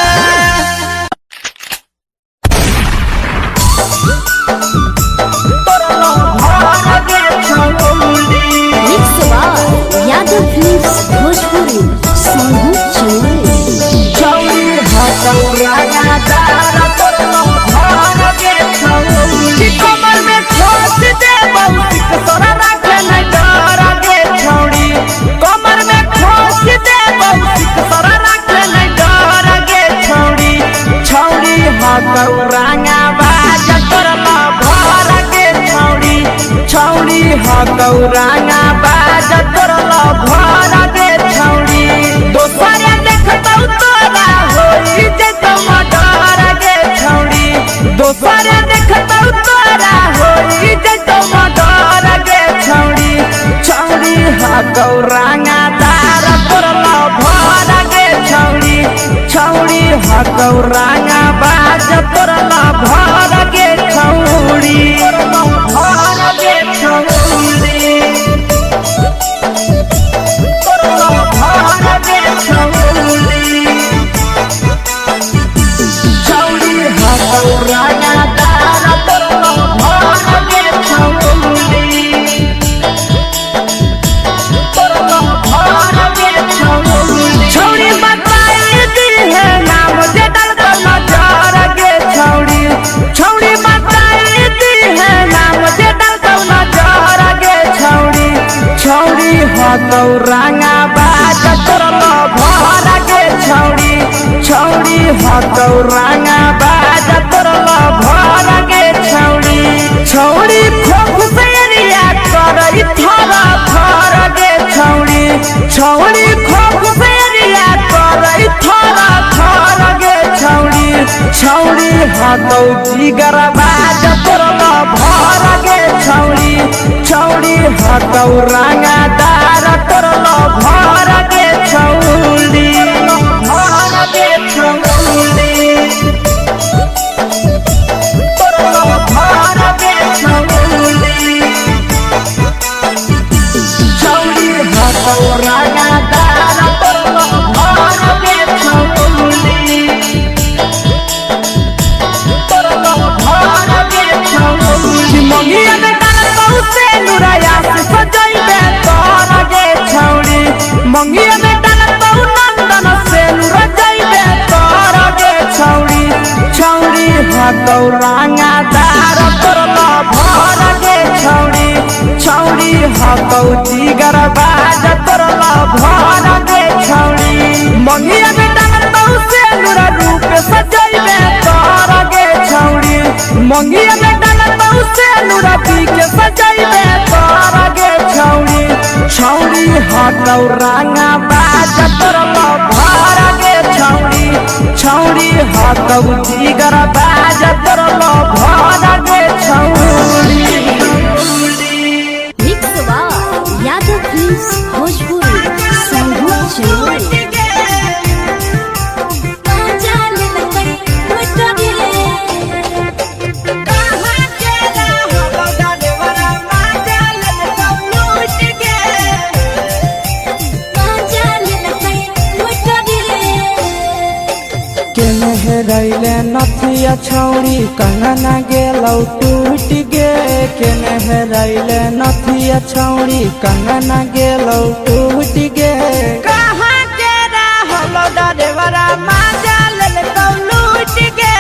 [SPEAKER 2] Mix by Yadav films Bhojpuri Sonu Chamoli.
[SPEAKER 1] कमर में ठोस दे बहुतिक तोरा राखे नहीं डर गे छौड़ी। कमर में ठोस दे बहुतिक तोरा राखे नहीं डर गे छौड़ी। छौड़ी हकौ रांगा बाज तोरा भर गे छौड़ी। छौड़ी हकौ रांगा बाज तोरा भर गे छौड़ी। दोसर देखतौ तोरा होई जेतौ मडर गे छौड़ी। दोसर देखतौ तोरा होई जेतौ मडर गे छौड़ी। छौड़ी हकौ रांगा दार तोरा भर गे छौड़ी। छौड़ी हकौ रांगा बाज तोरा भर गे छौड़ी। भर गे छौड़ी। तोरा भर गे छौड़ी। छौड़ी हकौ रांगा दार तोरा भर गे छौड़ी। तोरा भर गे छौड़ी। छौड़ी बताई दी है नाम जे डल तो नजर गे छौड़ी। छौड़ी बताई दी है नाम जे डल तो नजर गे छौड़ी। छौड़ी हकौ रांगा बाज तोरा भर गे छौड़ी। छौड़ी हकौ रांगा बाज तोरा भर गे छौड़ी। छौड़ी खोख से एरिया करई थर थर गे छौड़ी। छौड़ी खोख से एरिया करई थर थर गे छौड़ी। छौड़ी हकौ जिगर बाज तोरा भर गे छौड़ी। छौड़ी हकौ रांगा दार तोरा भर गे छौड़ी। हतौ जिगर बाज तोर लभर गे छौड़ी। मंगिया में डालतौ से नुरा रूप सजैबे तोर गे छौड़ी। मंगिया में डालतौ से नुरा पी के सजैबे तोर गे छौड़ी। छौड़ी हतौ रंगा बाज तोर लभर गे छौड़ी। छौड़ी हतौ जिगर बाज तोर लभर गे छौड़ी।
[SPEAKER 2] Mix by Yadav films Bhojpuri Sonbhadra Chennai.
[SPEAKER 4] केने हेरैले नथिया छौड़ी कंगना गेलौ टूट गे। केने हेरैले नथिया छौड़ी कंगना गेलौ टूट गे।
[SPEAKER 1] कहाँ के रहलो डरेवरा माजा लेलकौ लूट गे।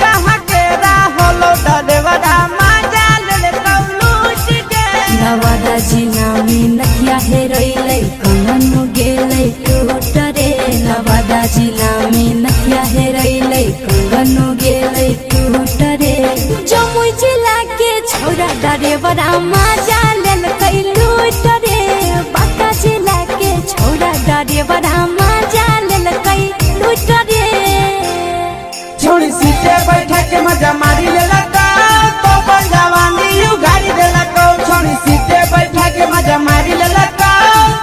[SPEAKER 1] कहाँ के रहलो डरेवरा माजा लेलकौ लूट गे।
[SPEAKER 3] नवादा जिला में नथिया हेरैलै कंगन गेलै टूट रे। नवादा जिला में नथिया हेरैलै कंगन गेलै टूट रे। जमुई जिला के छौरा डरेवरा माजा लेलकै लूट रे। बांका जिला के छौरा डरेवरा माजा लेलकै लूट रे।
[SPEAKER 1] छोड़ी सीटे बैठा के मजा मारी लेलकौ तो अपन जवानी उघारी देलकौ। छोड़ी सीटे बैठा के मजा मारी लेलकौ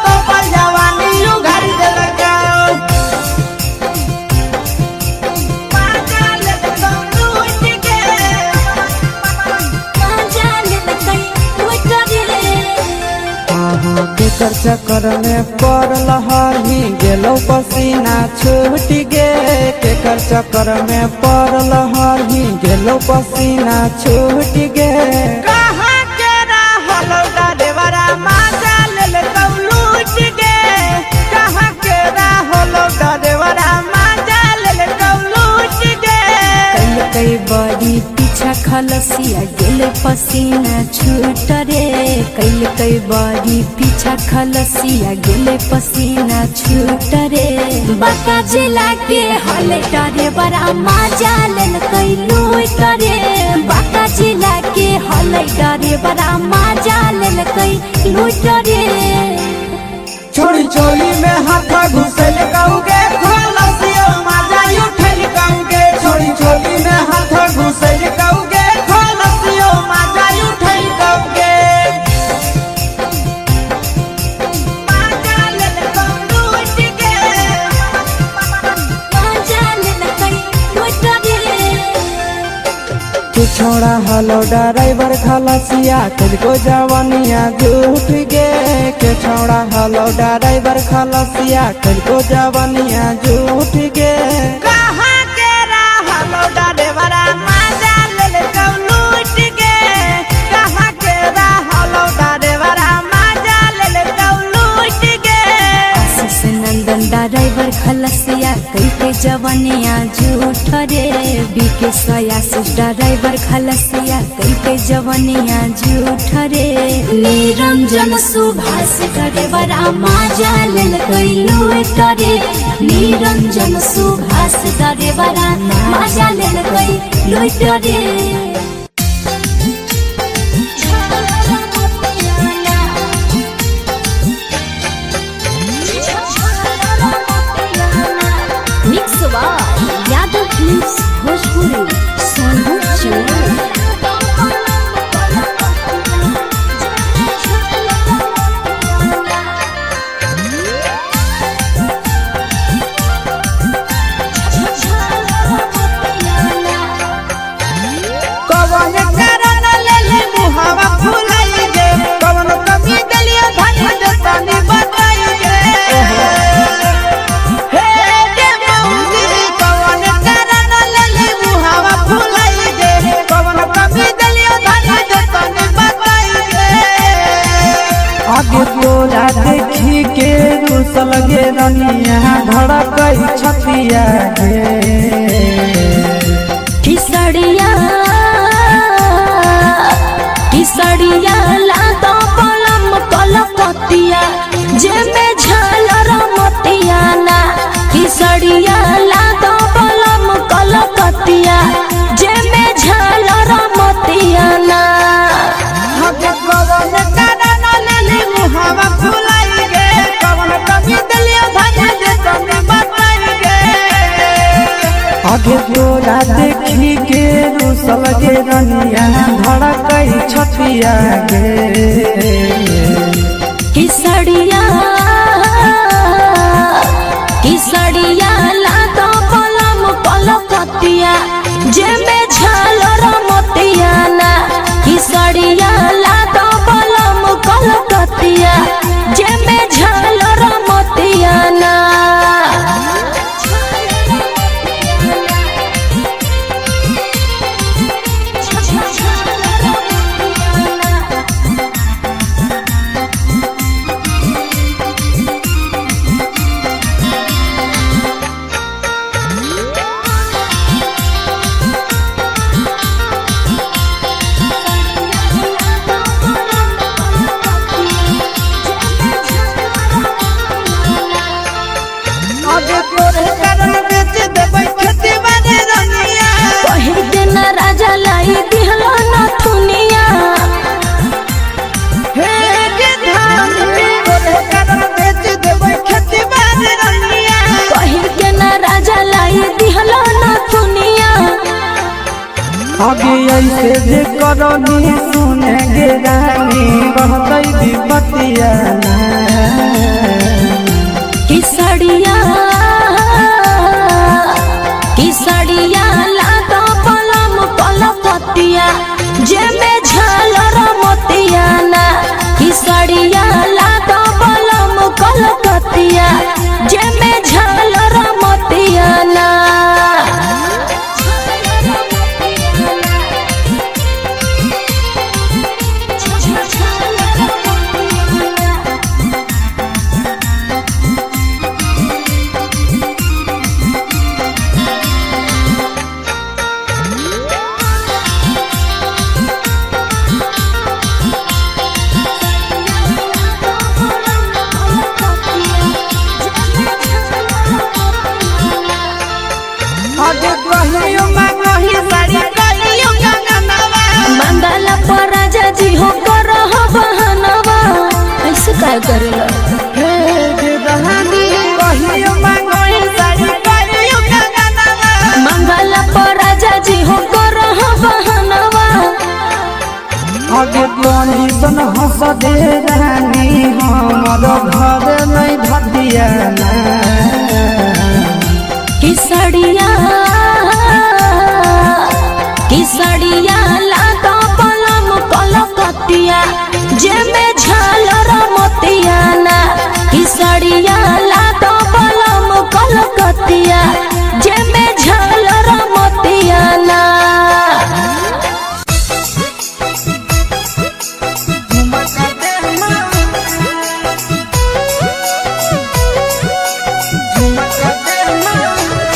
[SPEAKER 1] तो अपन जवानी उघारी देलकौ। माजा लेलकौ लूट गे।
[SPEAKER 3] माजा लेलकै लूट रे।
[SPEAKER 4] अहाँ केकर चक्कर में पड़ल हही गेलौ पसीना छूट गे। केकर चक्कर में पड़ल हही गेलौ पसीना छूट गे।
[SPEAKER 1] कहाँ के रहलो डरेवरा माजा लेलकौ लूट गे। कहाँ के रहलो डरेवरा माजा लेलकौ लूट गे।
[SPEAKER 3] कलकै बड़ी पीछा खलसिया गेलै पसीना छूट रे। कैलकै बड़ी पीछा खलसिया गेलै पसीना छूट रे। बांका जिला के हले डरेवरा माजा लेलकै लूट रे। बांका जिला के हले डरेवरा माजा लेलकै लूट रे।
[SPEAKER 1] छोड़ी चोली में हाथ घुसल कौगे खलसियो माजा उठल कौगे। छोड़ी चोली में हाथ घुसल कौगे खलसियो माजा उठल कौगे। माजा लेलकौ लूट गे।
[SPEAKER 3] माजा लेलकै लूट रे।
[SPEAKER 4] के छोड़ा हलो ड्राइवर खलसिया तुझको जवानिया झूठ गे। के छोड़ा हलो ड्राइवर खलसिया तुझको जवानिया झूठ गे।
[SPEAKER 1] कहाँ के रहलो डरेवरा माजा लेलकौ लूट गे। कहाँ के रहलो डरेवरा माजा लेलकौ लूट गे।
[SPEAKER 3] आशीष नंदन ड्राइवर खलसिया कैके जवनिया झूठ रे। बीके सयासी ड्राइवर खलसिया कैके जवनिया झूठ रे। निरंजन सुभाष ड्राइवरा माजा लेलकै लूट रे। निरंजन सुभाष ड्राइवरा माजा लेलकै लूट रे।
[SPEAKER 2] Mix by Yadav films Bhojpuri Sonbhadra Chennai.
[SPEAKER 1] कवन कारण लेले मुहावा फुलाई गे। कवन कमी देलियो धन देतानी बताई गे। हे गे मौजी कवन कारण लेले मुहावा फुलाई गे। कवन कमी देलियो धन देतानी बताई गे।
[SPEAKER 4] आगे तोरा देखी के रूसल गे रनिया धड़कै छतिया गे।
[SPEAKER 3] किसड़िया किसड़िया ला तो पलम
[SPEAKER 4] गे रनिया धड़कै छतिया गे।
[SPEAKER 3] किसड़िया किसड़िया लादो पलम पलकतिया जेमे झालर मोतिया ना। किसड़िया लादो पलम कलकतिया जेमे झालर मोतिया ना।
[SPEAKER 1] अबे तोरे कारण बेच देबै खेती बारे रनिया।
[SPEAKER 3] पहिर के ना राजा लाई दिहलो नथुनिया।
[SPEAKER 1] हे गे धानी तोरे कारण बेच देबै खेती बारे रनिया।
[SPEAKER 3] पहिर के ना राजा लाई दिहलो नथुनिया।
[SPEAKER 4] अभी ऐसे जे करनी सुने गे रानी बढ़तै विपतिया ना।
[SPEAKER 3] किसड़िया किसड़िया लादो पलम पलकतिया जेमे झालर मोतिया ना। किसड़िया लादो पलम कलकतिया जेमे झालर मोतिया ना।
[SPEAKER 1] अबे कहियो मांगही साड़ी कहियो कंगनवा।
[SPEAKER 3] मंगला पर राजा जी हो करह बहनवा ऐसे काय करेला।
[SPEAKER 1] हे गे धानी कहियो मांगही साड़ी कहियो कंगनवा।
[SPEAKER 3] मंगला पर राजा जी हो करह बहनवा।
[SPEAKER 4] अगे तोनी सन हंस दे रानी हमर घर नहीं भतिया ना।
[SPEAKER 3] किसड़िया किसड़िया लादो पलम पलकतिया जेमे झालर मोतिया ना। किसड़िया लादो पलम कलकतिया जेमे झालर मोतिया ना।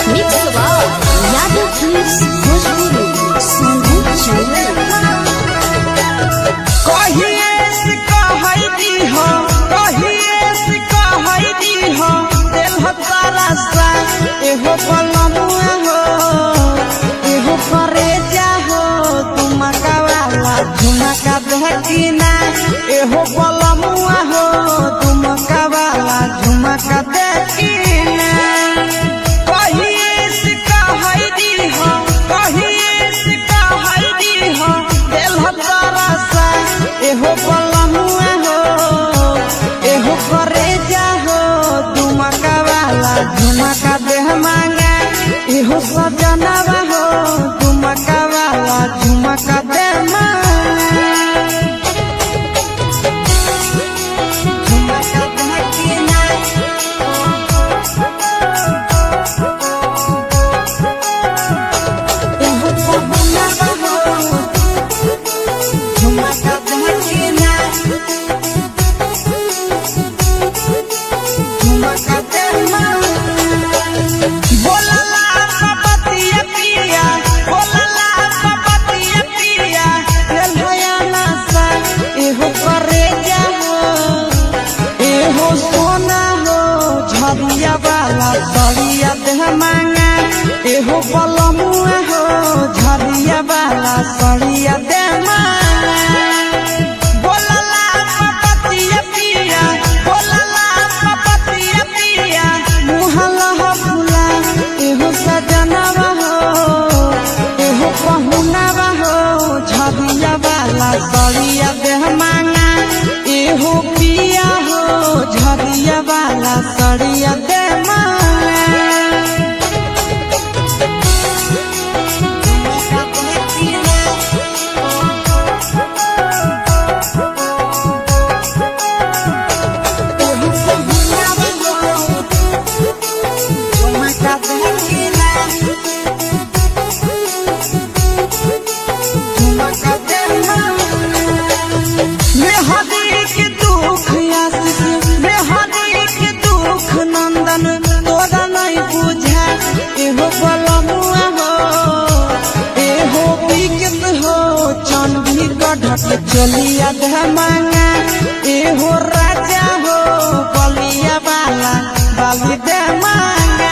[SPEAKER 2] Mix by Yadav films Bhojpuri Sonu channel.
[SPEAKER 1] कहिए से कहै दीह, कहिए से कहै दीह, देल तारा सा, एहो पलमुआ हो, एहो करेजा हो, तुमका वाला झुमका देखिना, एहो पलमुआ हो, तुमका वाला झुमका देखिना। कहिए से कहै दीह, कहिए से कहै दीह, देल तारा सा, एहो पलमुआ हो, एहो करेजा हो, दुमका वाला झुमका देह मांगा, एहो सजनवा हो, दुमका वाला झुमका देह मांगा। झुमका देखिना। एहो पहुनवा हो, झुमका देखिना। झुमका देह मांगा। बोलला पपतिया पिया, बोलला पपतिया पिया, भेल नासा, एहो करेजा हो, एहो सोना हो, झरिया वाला सरिया देह मांगा, एहो बलमुआ हो, झरिया वाला सरिया देह मांगा। बोलला पपतिया पिया, बोलला पपतिया पिया, मुहला फुला, एहो सजनवा हो, एहो पहुनवा हो,
[SPEAKER 4] चंडीगढ़ के चोलिया दे मांगा। ए हो राजा हो बलिया वाला बाली दे मांगा।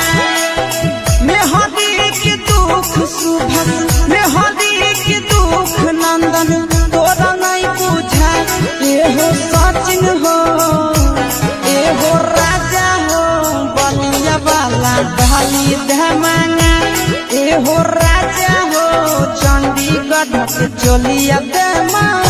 [SPEAKER 4] मेहदी के दुख सुभस, मेहदी के दुख नंदन तोरा नहीं बुझा। ए हो सचिन हो, ए हो राजा हो बलिया वाला बाली दे मांगा। ए हो राजा हो चंडीगढ़ के चोलिया दे मांगा।